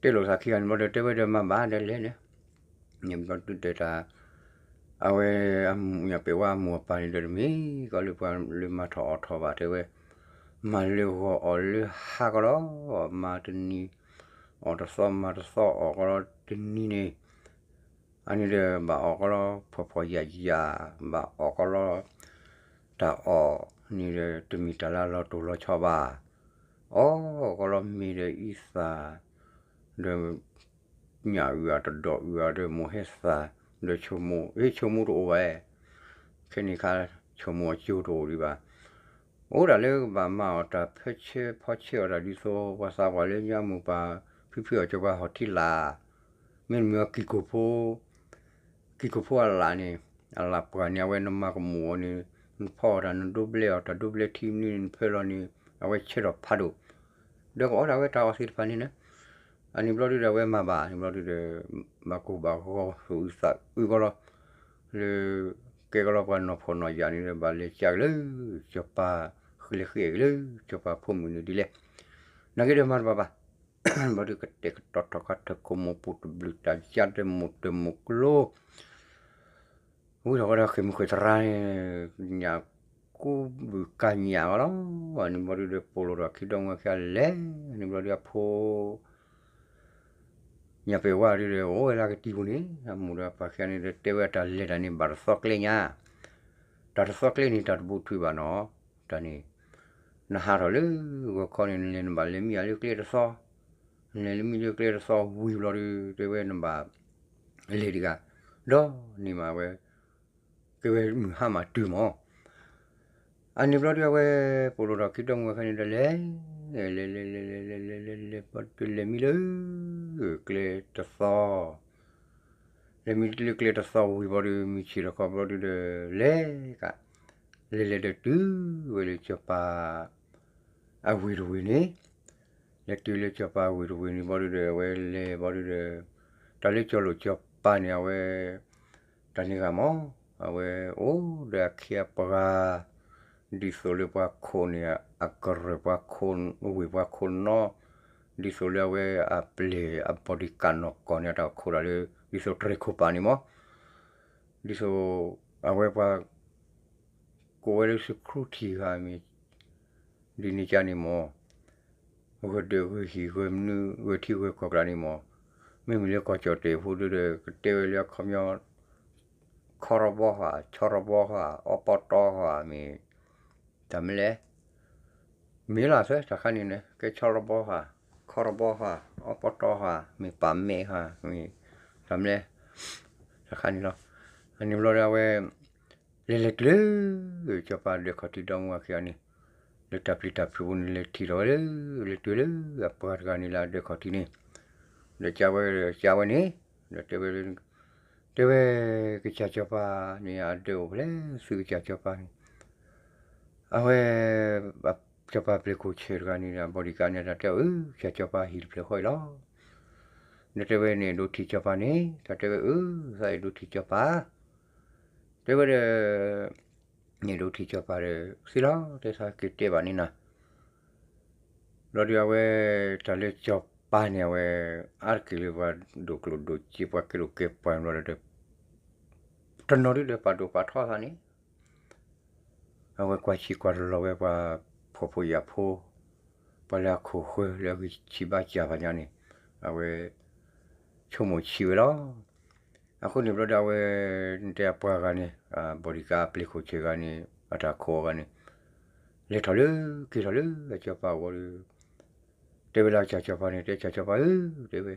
တဲလိာ်သးခံဂၤန့ၣ်ဘျီဒီး တဲဝဲဒီးမၤဘၣ်ဒီးလဲၤန့ၣ် န့ၣ်ဘျီဒုးတဲတၢ် အဝဲ ညၣ်ပဲာ်ဝါအမိၢ်အပၢ်န့ၣ်ဒီး တမ့ၢ်ကီးလၢပှၤလၢမၤထီၣ်အီၣ်ထီၣ်ဘၣ် တဲဝဲ, မၤလၢဂီၤအီၣ်လၢဟါကီးလီၤ, မၤတနံၤ အီၣ်တသီ မၤတသီ အီၣ်ကီးလီၤတနံၤန့ၣ်, အန့ၣ်ဒီးဘၣ်အီၣ်ကီးလီၤ ဖှီၣ်ဖှီၣ်ယာ်ယာ် ဘၣ်အီၣ်ကီးလီၤ တၢ်အီၣ်န့ၣ်ဒီး တမ့ၢ်တၢ်လၢအလီၤတိၢ်လီၤဆီဘၣ်, အီၣ်ကီးလီၤမ့ၤဒီးအံသၣ် ဒီး ညၣ်အုၣ်အတဒီးအုၣ်အဒီးမိၢ်ဟဲသၣ် ဒီးဆိမိၣ် အ့ ဆိမိၣ်တအိၣ်ဘၣ်, ခဲန့ၣ်ခါ ဆိမိၣ်အကၠိတအိၣ်ဒံးဘၣ်, အိၣ်ဒၣ်လၢကဘၣ်မၤအီၣ်တၢ်ဖၢဆၢဖီဆၢအီၣ်တၢ်ဒ်သိး ပှၤသးပှၢ်လၢညါမိၢ်ပၢ် ဖံဖုအီၣ်ကၠီၤပှၤဟီၣ်ထံလာ်, မ့တမ့ၢ်အီၤကံၢ်ကိၣ်ဖိ ကံၢ်ကိၣ်ဖိအလၣ်န့ၣ်, အလၣ်ပှၢ်န့ၣ် အဝဲနမၤကမူၣ်အီၤန့ၣ်, နဖီအီၣ်တၢ် နဒိဘျဲအီၣ်တၢ် ဒိဘျဲထံမနုၤန့ၣ် နဖၢလီၤန့ၣ် အဝဲဆၢထီၣ်ဖးဒိၣ်, ဒီးကအီၣ်ဒၣ်ဝဲတၢ်အီၣ်သ့ၣ်တဖၣ်န့ၣ်လီၤ. အန့ၣ်ဘျီဒုးဒီးအဝဲမၤဘၣ်န့ၣ်ဘျီဒုးဒီး ဘၣ်ကိၢ်ဘၣ်ဂီၤ သူၣ်အုးသးအုးကီးလီၤ, လၢ ကဲကီးလီၤပှၤနီၢ်ဖှီၣ်နီၢ်ယာ်န့ၣ်ဒီး ဘၣ်လဲၤကၢက့ၤလၢ ကၠီၤပၤ ဃုလဲၤဃ့အဲၣ်က့ၤလၢ ကၠီၤပၤဖိမုၣ်န့ၣ်ဒ်လဲၣ်, နာ်က့ဒီးမၤတဘၣ်ဘၣ် ဘျီဒုးကတဲာ်ကတီၤထီၣ်ခါထၢၣ်ခိၣ်မိၢ်ပူၤတဘျုးတၢ်ယါတမိၢ်တမိၢ်ကျိ ဝံထီၣ်ဝဲဒီးဃ့ၢ်မုၢ်ဃ့ၢ်သရၣ်န့ၣ် ညၣ်ကူဘုၣ်ကါညၣ်ဝဲလီၤ. အန့ၣ်ဘျီဒုးဒီး ပိာ်လိာ်ထီၣ်ခံဒီမါဝၤခံဂၤလဲၤန့ၣ်ဘျီဒုးအဖိ ညၣ်ပဲာ်ဝါဒုးဒီး အိၣ်ဝဲလၢကတံၤပူၤန့ၣ် အမိၢ်ဒီးအပၢ်ခံဂၤန့ၣ်ဒီး တဲဝဲတၢ်လဲၤတၢ်န့ၣ် ဘၣ်တသီကျဲညါ, တၢ်တသီကျဲန့ၣ် တၢ်တဘူးထွံၣ်ဘၣ်နီၤ, တၢ်န့ၣ် နဟးထီၣ်လၢဂီၤခီန့ၣ် နလဲၤနဘၣ်လဲၤမံယၤလၢကျဲတသီ, နလဲၤလၢမံလၢကျဲတသီဝံၤဘျီဒုး တဲဝဲနဘၣ် လဲၤတဂၤ, ဒီးန့ၣ်မးဝဲ ကဲဝဲမုၢ်ဟါမးတုၤမး အန့ၣ်ဘျီဒုးအဝဲ ပိာ်လိာ်ထီၣ်ခံဒီမါဝၤခံဂၤန့ၣ်ဒီးလဲၤ, လဲၤလဲၤလဲၤလဲၤလဲၤလဲၤလဲၤလဲၤ ဘျီဒုးလဲၤမံလၢ ကျဲတသီ, လဲၤမံလၢကျဲတသီဝံၤဘျီဒုး မုၢ်ဆ့ၣ်ထီၣ်ခီဘျီဒုးဒီး လဲၤကး, လဲၤလဲၤဒီးတုၤဝဲလၢစီၤပၤ အဝ့ၢ်တဝ့ၢ်န့ၣ်, လဲၤတုၤလၢစီၤပၤအဝ့ၢ်တဝ့ၢ်န့ၣ်ဘျီဒုးဒီး အဝဲလဲၤဘျီဒုးဒီး တၢ်လၢစီၤလိာ်စီၤပၤန့ၣ် အဝဲ တၢ်န့ၣ်ဂ့ၤမး, အဝဲအိၣ်ဒီးအခ့အပှၤ ဒ်သိးလၢပှၤခိၣ်န့ၣ် အကရၢၢ်ပှၤခိၣ် ဝ့ၢ်ပှၤခိၣ်နီၣ်, ဒ်သိးလၢအဝဲအပျဲၢ်အ bodyguard နီၢ်ကီၢ်န့ၣ် အတၢ်အိၣ်ခိးတၢ်လၢ ဒ်သိးတြဲၤခိၣ်ပာ်န့ၣ်မး, ဒ်သိး အဝဲပှၤ ကိးဝဲလၢ security ဂၤမ့ၢ် ဒ်န့ၣ်ကန့ၣ်မး, ဂၢၢ်ဒၢးဂၢၢ်ဟံၣ်ဂၢၢ်မနုၤ ဂၢၢ်ထံဂၢၢ်ကီၢ်ကျါန့ၣ်မး, မ့မ့ၢ်လၢကီၢ်ကၠီၣ်တဲာ်ဖိဒုးဒီး ကတဲဝဲလၢအခီပညီ ခီရီဘီဧါ ဆီရီဘီဧါ အီပီတီဧါမ့ၢ် တၢ်မနုၤလဲၣ်, မ့ၢ်လီၤသၢတၢ်ခါန့ၣ်န့ၣ် ကဲဆီရီဘီဧါ ခီရီဘီဧါ အီပီတီဧါ မ့ၢ်ပာ်မဲဧါ မ့ၢ် တၢ်မနုၤလဲၣ် တၢ်ခါန့ၣ်လီၤ. အန့ၣ်ဘျီဒီးအဝဲ လဲၤလဲၤတုၤလၢ စီၤပၤဒၢးခီၣ်ထံးဒီမါဝၤခံဂၤန့ၣ် လၢတၢ်ပျံၤတၢ်ဖုးပူၤန့ၣ် လဲၤထံၣ်ထီၣ်ဝဲလၢ လဲၤတုၤလၢအပှၤတဂၤန့ၣ်လၢအဒၢးခီၣ်ထံးန့ၣ် ဒီးကးဝဲ ကးဝဲန့ၣ် ဒီးတဲဝဲ တဲဝဲ ကစၢ်စီၤပၤန့ၣ် အဒၢးအိၣ်ဖဲလဲၣ် သုကစၢ်စီၤပၤန့ၣ် အဝဲ စီၤပၤပျဲၢ်ခိၣ်ဆၢၣ်တဂၤန့ၣ် bodyguard န့ၣ် တၢ်တဲအီၤ အၢ ကစၢ်စီၤပၤဟံၣ်တဖျၢၣ်ဃီအံၤလီၤ. ဒီးတဲဝဲန့ၣ် ဒိးထံၣ်စီၤပၤန့ၣ် တၢ်တဲဝဲ အၢ သးအဲၣ်ဒိးထံၣ်စီၤပၤ တဲဝဲဒီး န့ၣ်ဒိးထံၣ်စီၤပၤဒီး သ့လီၤ တဲသးက့ၤတဲဘၣ်န့ၣ်နၤ ဘျီဒုးအဝဲ တၢ်လၢစီၤပၤန့ၣ် အဝဲ အါတက့ၢ်လၢပှၤဒိၣ်ကျိၣ်ဒိၣ်စ့ ပှၤကဲလိာ်ကဲပှၤဘျီဒီး တနီၤဒုးဒီးပာ်ဒိၣ်ပာ်ထီသးန့ၣ် အဝဲကွၢ်ဆံးကွၢ်လီၤဝဲပှၤဖှီၣ်ဖိယာ်ဖိ ပှၤလၢအခိၣ်ဃၢၤလၢအဂံၢ်ဆံးဘါစၢ်ဖးညါန့ၣ် အဝဲ ဆိကမိၣ်ဆံးဝဲလီၤ. အဃိန့ၣ်ဘျီဒီးအဝဲ တဲအပှၤဂၤန့ၣ် bodyguard ပျဲၢ်ခိၣ်ဆၢၣ်ဂၤန့ၣ် အတၢ်ခိးအီၤဂၤန့ၣ် လဲၤထီၣ်လၢ က့ၤထီၣ်လၢအစီၤပၤအအိၣ်ဒီး တဲဝဲလၢကစၢ်စီၤပၤန့ၣ် တဲကစၢ်စီၤပၤဧၢ တဲဝဲ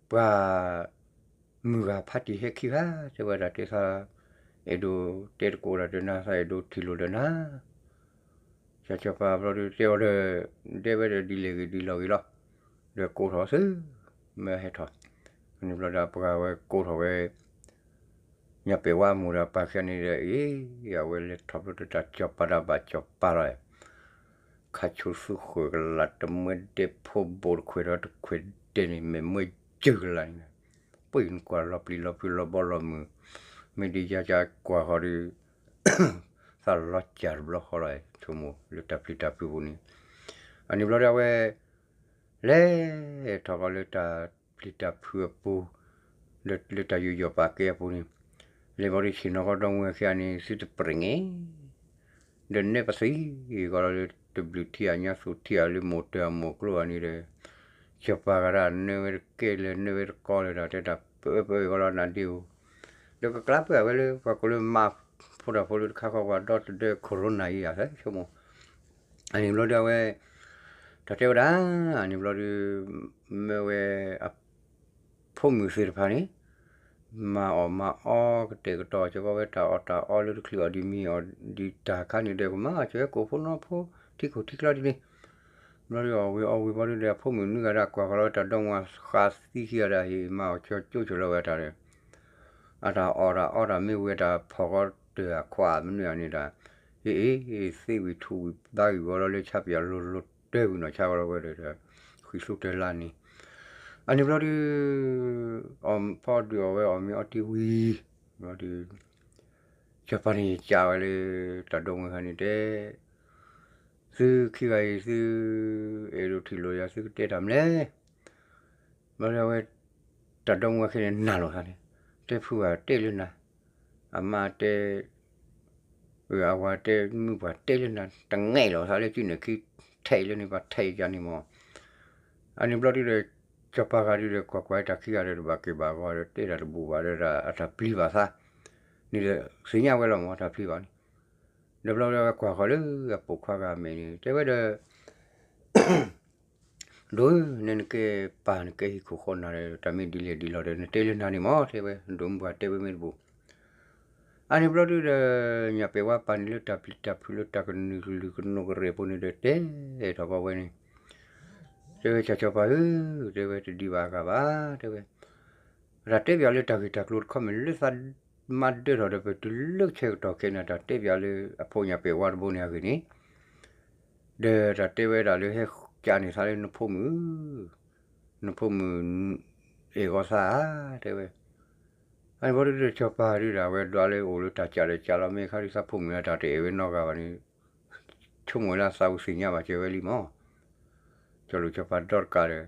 ပှၤ မုၢ်ဂၤဖါတံၢ်ဟဲခံဂၤ တဲဝဲဒၣ်တဲသး အဲၣ်ဒိးတဲတကိးဒီးနၤ သးအဲၣ်ဒိးထံၣ်လိာ်ဒီးနၤ စီၤစီၤပၤဘျီဒုးတဲအီၤဒီး ဒဲဝဲဒီးဒ်လဲၣ်ဂ့ၤဒ်လဲၣ်ဂ့ၤလီၤ, ဒီးကိးထီၣ်သု, မ့ၢ်ဟဲထီၣ်, န့ၣ်ဘျီဒီးအပှၤဝဲကိးထီၣ်ဝဲ ညၣ်ပဲာ်ဝါအမိၢ်ဒီးအပၢ်ခံဂၤန့ၣ်ဒီး အ့ အဝဲလဲၤထီၣ်ဘျီဒီးတၢ်စီၤပၤဒီးဘၣ်စီၤပၤလီၤ, ခါဆိသူဃၢၤကလးတမှဲဒဲဖိဘိးတခွဲးဒီး တခွဲးဒဲးန့ၣ် မဲာ်မွဲယုၢ်ကလးန့ၣ်, ပှ့ၤနကွၢ်လီၤပျံၤလီၤဖုးလီၤဘီလီၤမုၢ်, မ့ၢ်ဒ်ယါကကွၢ်ဃီဒီး သးလီၤစၢ်တဘျီဃီလီၤ, ဆိကမိၣ်လၢတၢ်ပျံၤတၢ်ဖုးပူၤန့ၣ်, အန့ၣ်ဘျီဒီးအဝဲ လဲၤထီၣ်ဃီလၢတၢ်ပျံၤတၢ်ဖုးအပူၤ, လၢတၢ်ယူးယီၣ်ပာ်ကဲအပူၤန့ၣ်, လဲၤဘီဒုးဆ့ၣ်နီၤဃီဒီမါဝၤခံဂၤန့ၣ် သုတပြံၢ်န့ၣ်, ဒီးနဲပသံဂီၤလီၤလၢတဘျုးထံၣ်အညါသူၣ်ထံၣ်အီၤလၢမိၢ်တၢၢ်အမိၢ်ကျိအီၤန့ၣ်ဒီး, စီၤပၤဂၤဒၣ်နၢဝဲတကဲလၢၤနၢဝဲတကီလၢၤဒီး တဲတၢ်ပၢပၢဂီၤလီၤနၤဒ့ဧိၤ, ဒီးကကျါပၢၢ်အဝဲလၢပှၤကိးလၢမါဖိတၢ်ဖိလၢတခါဃီပှၤဒီတဒၢ corona အံၤယါ ဆိကမိၣ် အန့ၣ်ဘျီဒုးအဝဲ တၢ်တဲဝဲဒၣ်, အန့ၣ်ဘျီဒုး မ့ၢ်ဝဲ အဖိမုၣ်သ့ၣ်တဖၣ်န့ၣ် မၤအီၣ်မၤအီကတဲာ်ကတီၤကီဝဲတၢ်အီၣ်တၢ်အီလၢတချုးအီၤဒ်မံၤအီၣ်ဒံးတၢ်ခါန့ၣ်ဒီး ကမၤအီၣ်ကီဝဲကိးဖိနီဖိ ထံခိၣ်ထံကျါဒ်န့ၣ်, ဘျီဒုးအီၣ်ဝံၤအီၣ်ဝံၤဘျီဒုးဒီး အဖိမုၣ်နွံဂၤဒၣ်ကွၢ်ဃီလီၤတၢ်ဒီမါဝၤဃးသံခံဂၤဒၣ်ဟ့ၣ်မၤအီၣ်ကီကၠိကၠိလီၤဝဲတၢ်ဒီး အတၢ်အီၣ်တၢ်အီတၢ်မ့ၢ်ဝံၤတၢ်ဖီၣ်ဃီတၢၢ်အခွါမနုၤအန့ၣ်ဒီး, ဟ့ၣ်အ့ၣ် သ့ဝံၤထူဝံၤဘါဝံၤဂီၤလီၤလၢဆါပယီၤလိၤလိၤတၢဝံၤနီၢ်ဆါဂီၤလီၤဝဲဒီး, ဃံးသူတၢ်လါန့ၣ်, အန့ၣ်ဘျီဒုး အီၣ်ဖီဒုးအီၣ်ဝဲအီၣ်မ့ၤအီထံဝံၤ, ဘျီဒုး စီၤပၤန့ၣ်ကးဝဲလၢ တၢ်ဒိမါဝၤန့ၣ်တဲ သုခံဂၤအံၤသု အဲၣ်ဒိးထံၣ်လိာ်ယၤ သုကတဲတၢ်မနုၤလဲၣ်, ဘျီဒုးအဝဲ တၢ်ဒိမါဝၤခံဂၤန့ၣ်နာ်လိာ်သးန့ၣ်, တဲဖုဂၤတဲလၢနၤ, အမါတဲ အဝၤတဲမုၢ်ပှၢ်တဲလၢနၤ တငဲးလိာ်သးလၢစုန့ၣ်ခံ ထဲးလၢန့ၣ်ပှၤထဲးယၤန့ၣ်မး, အန့ၣ်ဘျီဒုးဒီး စီၤပၤဂၤဒုးဒီး ကွၢ်ကွၢ်တၢ်ခံဂၤဒီး တဘၣ်က့ၤဘၣ်ဂီၤဒီး တဲတၢ်တဘူၣ်ဘၣ်ဒီး အတၢ်ပျံၤဘၣ်သးန့ၣ်ဒီး သ့ၣ်ညါဝဲလီၤမး တၢ်ပျံၤဘၣ်န့ၣ်, ဒီးဘျီဒုးအဝဲကွၢ်ဃီၤလၢအပိာ်ခွါဂၤအမဲာ်န့ၣ် တဲဝဲဒီး ဒိၣ်ဧၢ နနကဲပၢ်နကဲဟံၣ်ခိၣ်ဃီနၤဒီး တၢ်မ့ၢ်ဒ်လဲၣ်ဒ်လဲၣ်ဒီး နတဲလၢနၤန့ၣ်မး တဲဝဲ ဒိၣ်မုၢ်ပှၢ်တဲဝဲမ့ၢ်တဘူၣ်, အန့ၣ်ဘျီဒုးဒီး ညၣ်ပဲာ်ဝါပၢ်န့ၣ်လၢတၢ်ပျံၤတၢ်ဖုးလၢတၢ်ကနုာ်ကလုာ်ကနိးကရဲးဖိန့ၣ်ဒီး တဲထီၣ်ဘၣ်ဝဲန့ၣ်, တဲဝဲ စီၤစီၤပၤဧၢ, တဲဝဲ တဒံးဘၣ်အဂၤဘၣ် တဲဝဲ တၢ်တဲပၠးလၢတၢ်ဂ့ၢ်တၢ်ကျိၤတခီမ့ၢ်လၢသး မၤဒၢထီၣ်ဒီး ပတုၤလၢဆၢကတီၢ်ခဲအံၤန့ၣ် တၢ်တဲပၠးလၢအဖိညၣ်ပဲာ်ဝါတဘိန့ၣ်အဂ့ၢ်န့ၣ်, ဒီးတၢ်တဲဝဲဒၣ်လၢဟဲကးန့ၢ်သးလၢနဖိမုၣ်, နဖိမုၣ် အဲၣ်ဂီၤသးဧါ တဲဝဲ, အန့ၣ်ဘျီဒုးဒီးစီၤပၤဒုးဒီး အဝဲဒွးလၢအိၣ်လၢတၢ်ကးဒီးကးလီၤ မ့ၢ်ခါဒုးသးဖိမုၣ်လၢတၢ်တအဲၣ်ဝဲနီတဂၤဘၣ်န့ၣ် ဆိကမိၣ်ဝဲလၢအသးဝံၤသ့ၣ်ညါဘၣ်ကဲဝဲလံမး, စီၤလိာ်စီၤပၤဒီတကးဒီး,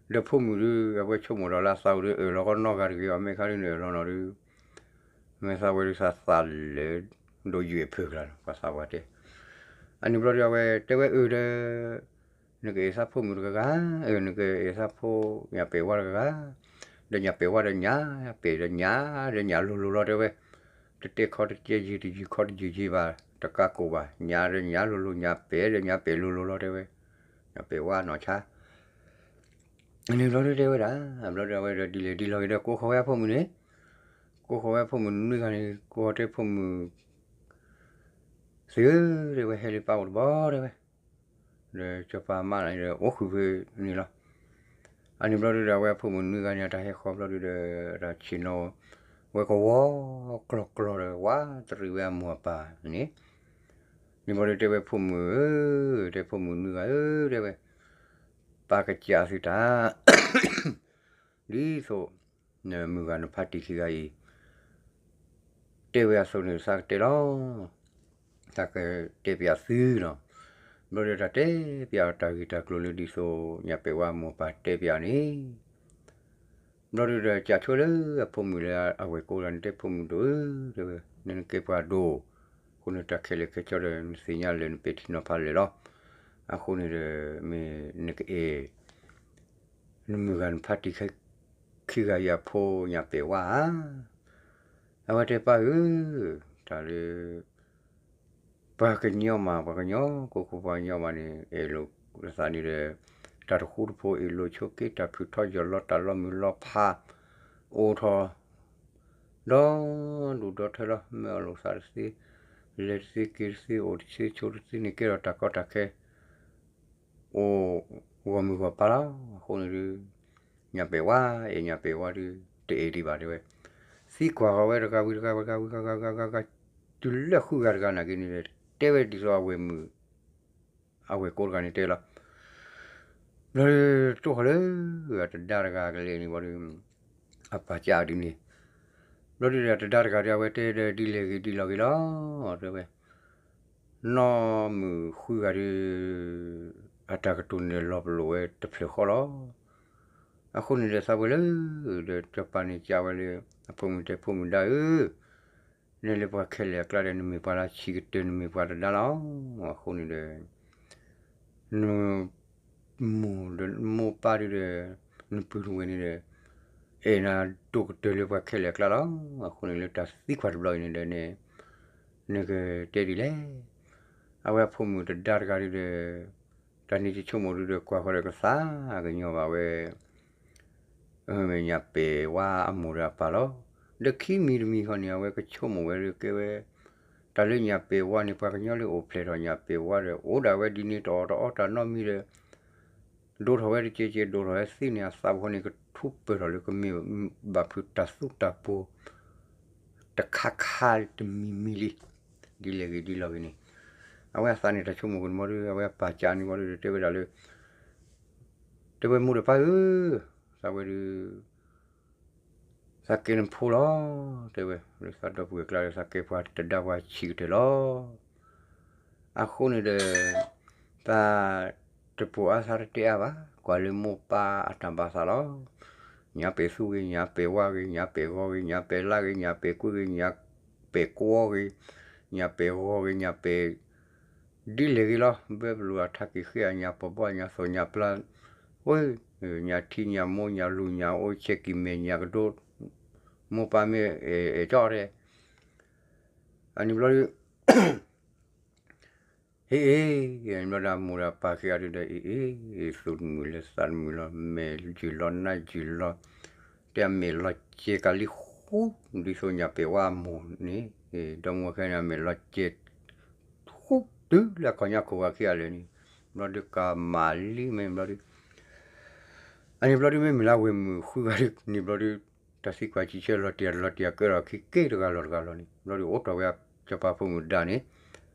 ဒီးဖိမုၣ်ဒုး အဝဲဆိကမိၣ်ဒီးလၢအသးဝံၤဒီး အၢၣ်လီၤကီနီတဂၤတဂ့ၤဘၣ် မ့ၢ်ခါဒုးနအၢၣ်လီၤနီၤဒုး, မ့ၢ်သးဝဲဒုးသးသးလၢာ် ဒိးယွဲၣ်ဖုၣ်ကလါ ပှၤသးပှၢ်တဲ, အန့ၣ်ဘျီဒုးအဝဲတဲဝဲအၢဒီး နကအဲၣ်သးဖိမုၣ်တဂၤဂၤ, အၢ နကအဲၣ်သးဖိညၣ်ပဲာ်ဝါတဂၤဂၤ, ဒီးညၣ်ပဲာ်ဝါဒီးညၣ်, ပဲာ်ဒီးညၣ်, ဒီးညၣ်လိၤလိၤလီၤတဲဝဲ, တတဲခီတတဲယံာ်တယံာ်ခီတယံာ်ယံာ်ဘၣ်, တကးကိၢ်ဘၣ်, ညၣ်ဒီးညၣ်လိၤလိၤ ညၣ်ပဲာ်ဒီးညၣ်ပဲာ်လိၤလိၤလီၤတဲဝဲ, ညၣ်ပဲာ်ဝါနီၢ်ဆါ န့ၣ်ဘျီဒုးတဲဝဲဒၣ်, ဘျီဒုးအဝဲဒီးဒ်လဲၣ်ဒ်လဲၣ်ဂ့ၤဒီး ကိးဃီၤဝဲအဖိမုၣ်န့ၣ်, ကိးဃီၤဝဲအဖိမုၣ်နွံဂၤန့ၣ် ကိးဃီၤတဲဖိမုၣ် သ့ၣ်ဧၢ တဲဝဲ ဟဲလၢပၢ်အိၣ်တဘျီတဲဝဲ, ဒီးစီၤပၤမါန့ၣ်ဒီး အိၣ်ဃုာ်ဖဲန့ၣ်လီၤ. အန့ၣ်ဘျီဒုးဒီး အဝဲအဖိမုၣ်နွံဂၤန့ၣ် အတၢ်ဟဲဃီၤဘျီဒုးဒီး တၢ်ဆ့ၣ်နီၤဝဲကဝီၤကျီၢ်ကျီၢ်ဒီး ဝးတရံးဝဲအမိၢ်အပၢ်န့ၣ်, န့ၣ်ဘျီဒုးတဲဝဲဖိမုၣ်ဧၢ, တဲဖိမုၣ်နွံဂၤဧၢ တဲဝဲ, ပၢ်ကစၢ်သုတၢ် ဒ်သိး နမုၢ်ဂၤနဖါတံၢ်ခံဂၤအံၤ တဲဝဲအသိးန့ၣ် သးကတဲလီၤ. တၢ်ကတဲပၠးသုလီၤ. ဘျီဒီးတၢ်တဲပၠးတၢ်ဂ့ၢ်တၢ်ကျိၤလၢဒ်သိး ညၣ်ပဲာ်ဝါအမိၢ်ပၢ်တဲပၠးန့ၣ် ဘျီဒုးဒီး ကးဆိလၢအဖိမုၣ်လၢအဝဲၢ်ကိးဂၤန့ၣ် တဲဖိမုၣ်ဒိၣ်ဧၢ တဲဝဲ, နနကဲပှၤဒိၣ်, အဃိန့ၣ်တၢ်ခဲလၢာ်ခဲဆ့ဒီး နသ့ၣ်ညါလၢနပဲာ်ထံနီၤဖးလၢာ်လီၤ. အဃိန့ၣ်ဒီး မ့ၢ်နကအဲၣ် နမုၢ်ဂၤနဖါတံၢ်ခံဂၤအံၤအဖိညၣ်ပဲာ်ဝါဧါ. အဝဲတဲပၢ်ဧၢ, တၢ်လၢ ပှၤကညီမး ပှၤကညီ ကိးခိၣ်ပှၤကညီမးန့ၣ် အဲၣ်လိာ်သးန့ၣ်ဒီး တၢ်တဃူတဖိး အဲၣ်လိာ်ဆိးက့တၢ်ဖုးထီၣ်ယီၢ်လီၤ တၢ်လီၤမုၢ်လီၤဖး အိၣ်ထီၣ် ဒီဒူၣ်ဒီထၢလီၤ မၢအီၣ်လိာ်သးတသ့ လဲၤတသ့က့ၤတသ့ အိၣ်တဆ့ဆိးတသ့န့ၣ် ကဲထီၣ်တၢ်ကီတၢ်ခဲ အိၣ်ဂီၢ်မုၢ်ဂီၢ်ပၤလီၤ. အဃိန့ၣ်ဒုး ညၣ်ပဲာ်ဝါ အဲၣ်ညၣ်ပဲာ်ဝါဒုး တအဲၣ်ဒံးဘၣ်တဲဝဲ, သံကွၢ်ဃီၤဝဲတဂၤဝံၤတဂၤ တဂၤဝံၤဂၤဂၤဂၤဂၤဂၤ တုၤလၢဃုဂၤတဂၤနာ်က့န့ၣ်ဒီး တဲဝဲဒ်သိးအဝဲၢ်မုၣ် အဝဲၢ်ကိတဂၤန့ၣ်တဲလီၤ. ဘျီဒုး တိၢ်ဃီၤလၢ အတဒါတဂၤကလဲၤန့ၣ်ဘျီဒုး အပၢ်ကးဒ်န့ၣ် ဘျီဒုးဒီးတဒါတဂၤဒီး အဝဲတဲဒီးဒ်လဲၣ်ဂ့ၤဒ်လဲၣ်ဂ့ၤလီၤ တဲဝဲ, နီၢ်မုၣ်ဃုဂၤဒုး အတၢ်ကတိၤန့ၣ်လီၤပလိာ်ဝဲတဖျၢၣ်ဃီလီၤ. အဃိန့ၣ်ဒီးသးဝဲလၢ ဒီးစီၤပၤန့ၣ်ကးဝဲလၢ အဖိမုၣ်တဲဖိမုၣ်ဒါဧၢ, နဲလၢပှၤခဲလၢာ်အကျါဒီး နမ့ၢ်ပှၤလၢဆံးကတၢၢ် နမ့ၢ်ပှၤတဒါလီၤ. အဃိန့ၣ်ဒီး န မိၢ်ဒီးမိၢ်ပၢ်ဒုးဒီး နပုၢ်နဝဲၢ်န့ၣ်ဒီး အဲၣ်နၤဒိၣ်ကတၢၢ်လၢပှၤခဲလၢာ်အကျါလီၤ. အဃိန့ၣ်လၢတၢ်သံကွၢ်တဘျီအံၤန့ၣ်ဒီး နကတဲဒ်လဲၣ်. အဝဲအဖိမုၣ်တဒါတဂၤဒုးဒီး တၢ်န့ၣ်တဆိကမိၣ်ဒုးဒီး ကွၢ်ဃီၤဒီးကသးကညီၤဘၣ်ဝဲ ညၣ်ပဲာ်ဝါအမိၢ်ဒီးအပၢ်လီၤ. ဒီးခံမံၤတမံၤဃီန့ၣ် အဝဲကဆိကမိၣ်ဝဲဒုးကဲဝဲ တၢ်လၢညၣ်ပဲာ်ဝါန့ၣ် ပှၤကညီလၢအိၣ်ဖျဲၣ်ထီၣ်ညၣ်ပဲာ်ဝါဒီး အိၣ်ဒၣ်ဝဲဒ်န့ၣ်တအီၣ်တအီတၢ်နီတမံၤဒီး ဒိၣ်ထီၣ်ဝဲတကဲးကဲး ဒိၣ်ထီၣ်ဝဲသ့န့ၣ် အသးပူၤဃီန့ၣ် ကထူးပၢၢ်ထီၣ်လၢကမ့ၢ်ဘၣ်ဖုးတၢ်သူတၢ်ပှိၤ တခါခါတမံၤမံၤလံ. ဒ်လဲၣ်ဂ့ၤဒ်လဲၣ်ဂ့ၤန့ၣ် အဝဲအသးန့ၣ်တၢ်ဆိကမိၣ်ကန့ၣ်ဘျီဒုး အဝဲအပၢ်ကးန့ၣ်ဘျီဒုး တဲဝဲဒၣ်လၢ တဲဝဲမိၢ်ဒီးပၢ်ဧၢ, သးဝဲဒုး သးကဲနဖိလီၤ. တဲဝဲ လၢသးဒီပုၢ်ဝဲၢ်ကျါဒီး သးကဲပှၤတဒါပှၤဆံးကတၢၢ်လီၤ. အဃိန့ၣ်ဒီး သးတပိာ်အါသးတတဲအါဘၣ်, ကွၢ်လၢမိၢ်ပၢ်အတၢ်ဘၣ်သးလီၤ. ညၣ်ပဲာ်သူဂ့ၤ, ညၣ်ပဲာ်ဝါဂ့ၤ, ညၣ်ပဲာ်ဂီၤဂ့ၤ, ညၣ်ပဲာ်လါဂ့ၤ, ညၣ်ပဲာ်ကွံဂ့ၤ, ညၣ်ပဲာ်ကွီဂ့ၤ, ညၣ်ပဲာ်ဂီၤဂ့ၤ, ညၣ်ပဲာ် ဒ်လဲၣ်ဂ့ၤလီၤ. ဘၢပလိာ်အထးက့ၤဃ့အညၣ်ပီၢ်ဘီ ညၣ်သိၣ်ညၣ်ပျၢ်, ညၣ်ထံညၣ်မိၢ် ညၣ်လူၢ်ညၣ်အိၣ် ဆဲးကံၢ်မဲာ် ညၣ်ကဒိ, မိၢ်ပၢ်မ့ၢ်အဲၣ်အဲၣ်ကၠီတဲ အန့ၣ်ဘျီဒုး ဟ့ၣ်အ့ၣ်, အန့ၣ်ဘျီဒီးအမိၢ်ဒီးအပၢ်ခံဂၤဒုးဒီး အ့ၣ်အ့ၣ် သူၣ်တမုာ်လၢသးတမုာ်လီၤ, မဲာ်ယုာ်လီၤနါယုာ်လီၤ, တဲအမဲာ်လီၤကဲကၤလံဃူ, ဒ်သိးညၣ်ပဲာ်ဝါအမိၢ်န့ၣ် ဒီမါဝၤခဲန့ၣ် အမဲာ်လီၤကဲ ဃူတုၤလၢအခီၣ်ညါခိၣ်ဂၤခံဂၤလၢာ်န့ၣ်, ဘျီဒုးကမၤလံမ့ၢ်ဘျီဒုး အန့ၣ်ဘျီဒုးမ့ၢ်မုၢ်လၢဝဲၢ်မုၢ်ဃုဂၤဒုးန့ၣ်ဘျီဒုး တၢ်သံကွၢ်စံးဆၢလီၤတံၢ်လီၤတံၢ်ကဲထီၣ်ခံက့တဂၤလီၤတဂၤလီၤန့ၣ် ဘျီဒုးအိးထီၣ်ဝဲစီၤပၤဖိမုၣ်ဒါန့ၣ်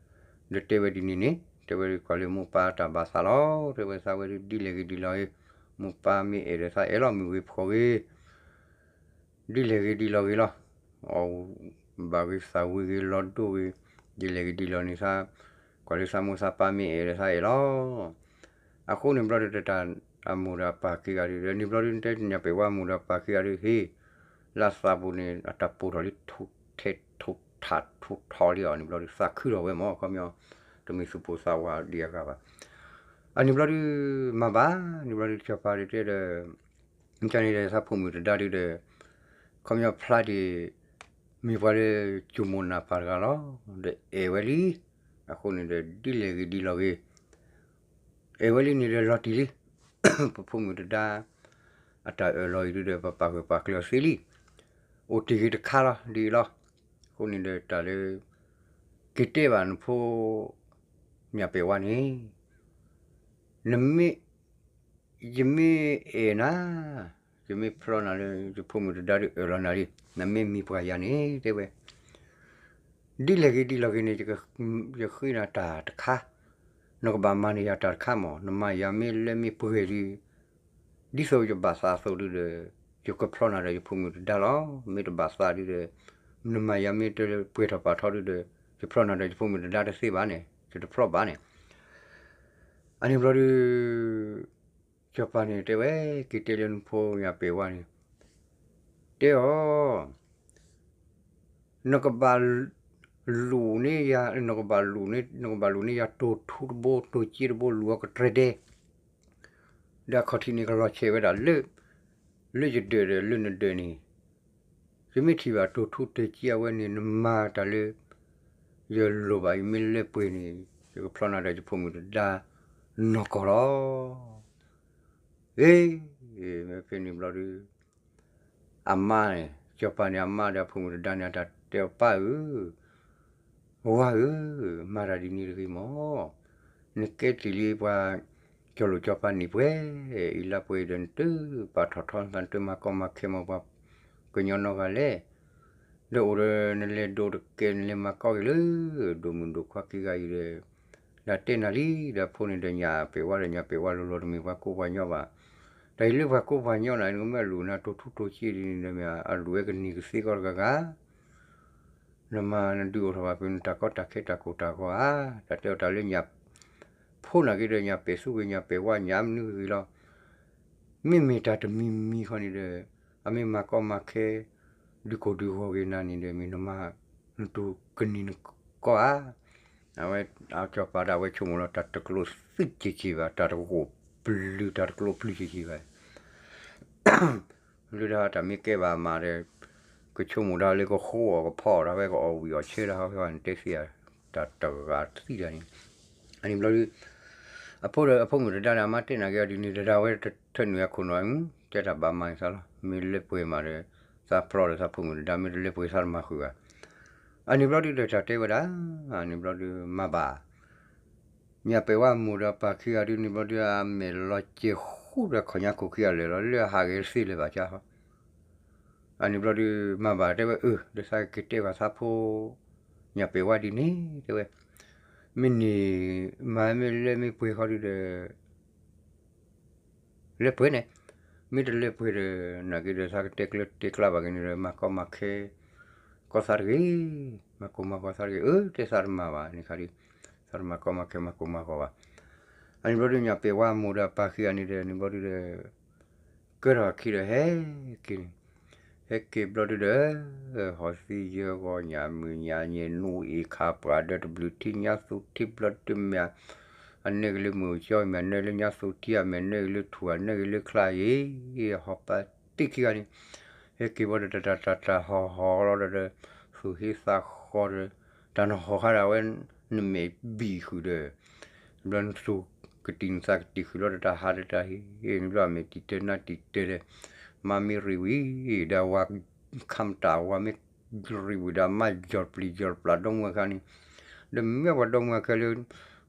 ဒီးတဲဝဲဒ်န့ၣ်န့ၣ် တဲဝဲဒုးကွၢ်လၢမိၢ်ပၢ်တၢ်ဘၣ်သးလီၤ. တဲဝဲသးဝဲဒုးဒ်လဲၣ်ဂ့ၤဒ်လဲၣ်ဂ့ၤ မိၢ်ပၢ်မ့ၢ်အဲၣ်ဒီးသးအဲၣ်လီၤ မုၢ်ဂ့ၤဖှီၣ်ဂ့ၤ ဒ်လဲၣ်ဂ့ၤဒ်လဲၣ်ဂ့ၤလီၤ. အီၣ်ဘၣ်ဂ့ၤသၣ်ဝံၤဂ့ၤလီၤဒိဂ့ၤ ဒ်လဲၣ်ဂ့ၤဒ်လဲၣ်န့ၣ်သး ကွၢ်လၢသးမိၢ်သးပၢ်မ့ၢ်အဲၣ်ဒီးသးအဲၣ်လီၤ. အဃိန့ၣ်ဘျီဒုးတၢ်အမိၢ်ဒီးအပၢ်ခံဂၤဒုး န့ၣ်ဘျီဒုးတဲညၣ်ပဲာ်ဝါအမိၢ်ဒီးအပၢ်ခံဂၤဒုး ဟ့ၣ် လၢအသးပူၤန့ၣ် အတၢ်ပိာ်ထီၣ်လံထူၣ်ထဲထူၣ်ထးထူၣ်ထီလံအီၤန့ၣ်ဘျီဒုး သးခုထီၣ်ဝဲမ့ၢ် ခီပညီ တမ့ၢ်သူၣ်ပိာ်သးဝးဒံးအဂၤဘၣ်. အန့ၣ်ဘျီဒုး မၤဘၣ်န့ၣ်ဘျီဒုး စီၤပၤဒုးတဲဒီး မ့ၢ်န့ၣ်ဒီးသးဖိမုၣ်တဒါဒုးဒီး ခီပညီဖျါဒံး မ့ၢ်ပှၤလၢကၠိမိၢ်နၢ်ပၢ်တဂၤလီၤ. ဒီးအဲၣ်ဝဲလံ. အဃိန့ၣ်ဒီး ဒ်လဲၣ်ဂ့ၤဒ်လဲၣ်ဂ့ၤ အဲၣ်ဝဲလံန့ၣ်ဒီးလီၤတံၢ်လံ. ပဖိမုၣ်တဒါ အတၢ်အၢၣ်လီၤအံၤဒုးဒီး ပပာ်ဂၢၢ်ပာ်ကျၢၤအီၤသ့လံ. အိၣ်တ့ၢ်ဂ့ၤတခါလီၤဒ်အံၤလီၤ. အဃိန့ၣ်ဒီးတၢ်လၢ က့ၤတဲဘၣ်နဖိ ညၣ်ပဲာ်ဝါန့ၣ် နမ့ၢ် ယမ့ၢ်အဲၣ်နၤ ယမ့ၢ်ဖျီနၤလၢ ယဖိမုၣ်တဒါဒုးအၢၣ်လီၤနၤလံ နမ့ၢ်မံၤပှၢ်ယၤန့ၣ် တဲဝဲ ဒ်လဲၣ်ဂ့ၤဒ်လဲၣ်ဂ့ၤန့ၣ် ယဃ့နၤတၢ်တခါ နကဘၣ်မၤန့ၢ်ယၤတၢ်တခါမး နမၤယၤမ့ၢ်လၢမ့ၢ်ပှဲၤဒုး ဒ်သိးယဘၣ်သးအသိးဒုးဒီး ယကဖျီနၤဒီးယဖိမုၣ်တဒါလီၤ. မ့ၢ်တဘၣ်သးဒုးဒီး နမၤယၤမ့ၢ်တပှဲၤထီၣ်ပာ်ထီဒုးဒီး ယဖျီနၤဒီးယဖိမုၣ်တဒါတသ့ဘၣ်န့ၣ် ယတဖျီဘၣ်န့ၣ်. အန့ၣ်ဘျီဒုး စီၤပၤန့ၣ်တဲဝဲ က့ၤတဲလၢနဖိညၣ်ပဲာ်ဝါန့ၣ် တဲအီၤ နကဘၣ်လူၤန့ၢ်ယၤ နကဘၣ်လူၤန့ၢ် နကဘၣ်လူၤန့ၢ်ယၤတိၢ်ထူတဘိ တိၢ်က့တဘိ လူၤအီၤကတြဲၤဒဲး ဒီးအခီၣ်ထံးန့ၣ် ကလီၤဆဲးဝဲဒၣ်လၢ လၢယဒၢးဒီးလၢနဒၢးန့ၣ် ယမ့ၢ်ထံၣ်ဘၣ်တိၢ်ထူတိၢ်က့အဝဲန့ၣ် နမၤတၢ်လၢ ယလိၣ်ဘၣ်အံၤမ့ၢ်လၢပှဲၤန့ၣ် ယကဖျီနၤဒီးယဖိမုၣ်တဒါနီၢ်ကီၢ်လီၤ. အ့ မ့ၢ်ဖဲန့ၣ်ဘျီဒုး အမါန့ၣ် စီၤပၤန့ၣ် အမါဒီးအဖိမုၣ်တဒါန့ၣ် အတၢ်တဲအီၤ ပၢ်ဧၢ, ဝါဧၢ, မၤတၢ်ဒ်န့ၣ်တဂ့ၤမၢ်, နကဲတ့ၢ်လံပှၤ ကၠီၤလိာ်ကၠီၤပၤန့ၣ်ပှဲၤအံၤလၢပှဲၤဒီး နတပာ်ထီၣ်ထီ နတမၤကီမၤခဲမၢ်ပှၤကညီနီတဂၤလဲၣ်, ဒီးအိၣ်ဒီးနလဲၤဒိးတကဲ နလဲၤမၤကီက့ၤလၢ ဒိၣ်မုၣ်ဒိၣ်ခွါခံဂၤအံၤဒီး, ဒီးတဲနၤလံ ဒီးဖိန့ၣ်ဒီး ညၣ်ပဲာ်ဝါဒီး ညၣ်ပဲာ်ဝါလီၤလီၤ တမ့ၢ်ပှၤကိးပှၤညီဘၣ်, တၢ်အံၤလၢပှၤကိးပှၤညီန့ၣ် နကမ့ၢ်အလူၤနၤတိၤထူတိၤစ့ဒ်န့ၣ်ဒီး မ့ၢ်အလူၤဝဲကန့ၢ်ကသ့ကီတဂၤဂၤ နမၤနဒုးအိၣ်ထီၣ်ဘၣ်ဖုးနတၢ်ကီတၢ်ခဲတၢ်ကိၢ်တၢ်ဂီၤဧါ, တၢ်တဲအီၤတၢ်လၢညၣ်ဖိနာ်က့ဒီး ညၣ်ပဲာ်ဆူဂ့ၤ ညၣ်ပဲာ်ဝါညၣ်မနုၤဂ့ၤလီၤ, မ့မ့ၢ်တၢ်တမံၤမံၤဃီန့ၣ်ဒီး အမ့ၢ်မၤကီမၤခဲ ဒုးကိၢ်ဒုးဂီၤဂ့ၤနၤန့ၣ်ဒီး မ့ၢ်နမၤ နတိၤကန့ၢ်နကီဧါ, အဝဲ အကၠီၤပၤဒၣ်ဝဲဆိကမိၣ်လီၤ တၢ်တကျိၤသံက့ၤက့ၤဘၣ် တၢ်တကအိၣ်ပျုၤ တၢ်တကျိၤပျုၤက့ၤက့ၤဘၣ် လၢတၢ်တၢ်မ့ၢ်ကဲဘၣ်မးဒီး ကဆိကမိၣ်ဒၣ်လၢကဃိအီၤကဖီအီၤဒၣ်ဝဲ ကအီၣ်ဝံၣ်အီၣ်ဆၢဒၣ် ဟီဖဲဝဲနတဲသ့ဧါ, တၢ်တဂၤသံတၢ်န့ၣ်, အန့ၣ်ဘျီဒု အဖိဒီးအဖိမုၣ်တဒါန့ၣ် အမါတဲနာ်က့ၤအီၤဒ်န့ၣ် တဒါဝဲတထၢနုာ်အခိၣ်နီၤ, တဲတၢ်ဘၣ်မၤန့ၣ်သးလီၤ, မ့ၢ်လၢပှဲၤမးဒီး သးဖျီဒီးသးဖိမုၣ်တဒါ မ့ၢ်တလၢပှဲၤသးတမၤဃုာ်ဘၣ်, အန့ၣ်ဘျီဒုဒီးတၢ်တဲဝဲဒၣ်, အန့ၣ်ဘျီဒုမၤဘၣ် ညၣ်ပဲာ်ဝါအမိၢ်ဒီးအပၢ်ခံဂၤဒုန့ၣ်ဘျီဒု အမဲာ်လီၤစဲၤဃူဒီးခီၣ်ညါခိၣ်ခံဂၤလၢာ်လီၤ လၢအဟးဂ့ၤတသ့လၢၤဘၣ်ကါဃီ, အန့ၣ်ဘျီဒု မၤဘၣ်တဲဝဲအၢ ဒီးသးက့ၤတဲဘၣ်သးဖိ ညၣ်ပဲာ်ဝါဒ်န့ၣ် တဲဝဲ, မ့ၢ်န့ၢ် မၤမ့ၢ်လၢမ့ၢ်ပှဲၤဃီဒုဒီး လၢပှဲၤန့ၣ်, မ့ၢ်တလၢပှဲၤဒီး နာ်က့ဒီး သးကတဲကျၢၤတဲကျါဘၣ်က့ၤန့ၣ်ဒီး မၤကီမၤခဲ ကီသးတဂ့ၤ, မၤကိၢ်မၤဂီၤသးတဂ့ၤ, အၢ တဲသးတမၤဘၣ်န့ၣ်ခါဒု, သးတမၤကီမၤခဲမၤကိၢ်မၤဂီၤဘၣ်, အန့ၣ်ဘျီဒု ညၣ်ပဲာ်ဝါအမိၢ်ဒီးအပၢ်ခံဂၤန့ၣ်ဒီး န့ၣ်ဘျီဒုဒီး ကၢထီၣ်အခံဒီးဟဲက့ၤန့ၣ်, ဟဲက့ၤဘျီဒုဒီး ဟီၣ်သံယၢဂီၤ ညၣ်မုၢ်ညၣ်ညဲ နူအ့ၣ်ခးပှၤဒီးတဘျုးထံညါသူထံဘျီဒုမ့ၢ် အနဲၣ်ဂ့ၤလၢမုၢ်ကၠီ မ့ၢ်အနဲၣ်လၢညါသူထံ အမ့ၢ်နဲၣ်ဂ့ၤလၢထူၣ် အနဲၣ်ဂ့ၤလၢချါအံၤ ဟီၣ်ပာ်တံၢ်ခံဂၤန့ၣ် ဟဲက့ၤဘျီဒီး တၢ်တၢ်တၢ်တၢ်ဟီၣ်ဟီၣ်လီၤဒီး သူၣ်ဟ့သးဃီဒီး တၢ်နဟီၣ်ဃါဒၣ်ဝဲ နမဲာ်ဘံၣ်ဃုာ်ဒီး ဘျီနသူၣ်ကတံၢ်နသးကတံၢ်ဃုာ်လီၤဒီး တၢ်ဟးဒီးတၢ်ဟ့ၣ်န့ၣ်ဘျီ အမဲာ်တံာ်တဲနါတံာ်တဲဒီး မါမ့ၢ်ရံၣ်ဝံၤ ဒီးဝၤခါမတၢ် ဝၤမ့ၢ်ရံၣ်ဝံၤဒီး မါယီၤပျံၤယီၤပျၢ်ဒီမါဝၤခါန့ၣ် ဒီးမ့ၢ်ပှၤဒီမါဝၤခါလၢ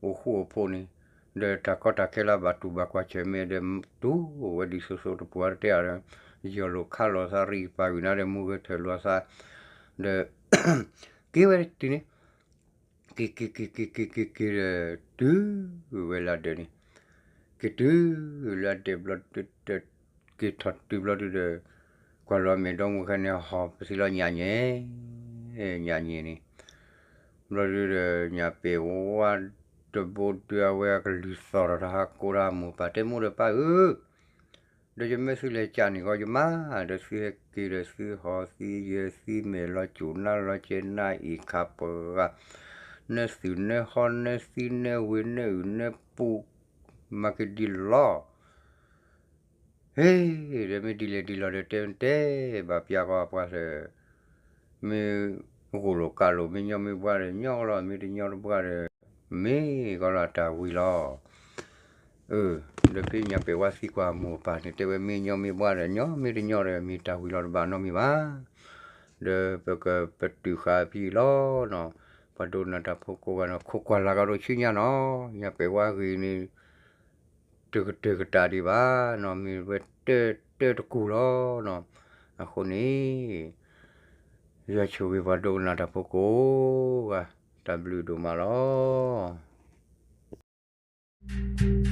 အိၣ်ဃူအိၣ်ဖိးန့ၣ် ဒီးတၢ်ကီတၢ်ခဲလၢဘၣ်တူၢ်ဘၣ်ကွၢ်ဆၢၣ်မဲာ်ဒီး တူၢ်ဝဲဒ်သိးသိးတပှၤတဲအါဒီး ယီၢ်လိာ်ခါလိာ်သး ရံၣ်ပာ်ဝံၤနၤဒီး မူဂဲၤထၢၣ်လိာ်သး ဒီး က့ၤဝဲတုၤန့ၣ် က့ၤက့ၤက့ၤက့ၤက့ၤက့ၤက့ၤဒီး တုၤဝဲလၢဒၢးန့ၣ် က့ၤတုၤလၢအဒၢးဘျီ က့ၤထီၣ်တုၤဘျီဒုဒီး ကွၢ်လီၤအမဲာ်ဒီမါဝၤခါန့ၣ် ဟီၣ်ပသံလီၤညၣ်ညဲ ညၣ်ညဲန့ၣ် ဘျီဒုဒီး ညၣ်ပဲာ်ဝါတဘိဒုအဝဲကလုၢ်သီၣ်ထီၣ်တၢ်ဟးကိးတၢ်မိၢ်ပၢ်တဲမိၢ်ဒီးပၢ်ဧၢ ဒီးယမ့ၢ်သုလဲၤကၢ်န့ၣ်ဂီၢ်ယမါ ဒီးသုဟဲက့ၤဒီးသုဟီၣ်သံယၢၤသံမဲာ်လီၤစူၣ်နါလီၤကဲနါအ့ၣ်ခးပှၤ နသုၣ်နဟီနသံနဝ့ၤနအုၣ်နပူၤ မၤက့ၤဒ်လီၤ ဟ့ၣ် ဒီးမ့ၢ်ဒ်လဲၣ်ဒ်လီၤဒီးတဲတဲဘၣ်ပျၢ်ကီးပှၤသၢ မ့ၢ်ဂိၢ်လိာ်ကးလိာ် မ့ၢ်ညီမ့ၢ်ဘှါဒီးညီကလီၤ မ့ၢ်တညီတဘှါဒီး မ့ၢ်ကီးလီၤတၢ်ဝံၤလီၤ အၢ ဒီးဖဲညၣ်ပဲာ်ဝါသံကွၢ်အမိၢ်အပၢ်န့ၣ် တဲဝဲမ့ၢ်ညီမ့ၢ်ဘှါဒီးညီ မ့ၢ်တညီဒီး မ့ၢ်တၢ်ဝံၤလီၤတဘၣ်နီတမံၤဘၣ် ဒီးပကပတုာ်ဃာ်ဖဲအံၤလီၤနီၤ ပှၤဒိကနၣ်တၢ်ဖိကိးဂၤနီၤ ခိးကွၢ်လၢ်ကဒီးဆူညါနီၤ ညၣ်ပဲာ်ဝါဂ့ၤန့ၣ် တကတၢၢ်ကတၢၢ်ဒံးဘၣ်နီၤ မ့ၢ်ဝဲတၢတၢတကူၢ်လီၤနီၤ အဃိန့ၣ် ယွၤဆိၣ်ဂ့ၤပှၤဒိကနၣ်တၢ်ဖိကိးဂၤ တၢ်ဘျုးဒိၣ်မးလီၤ.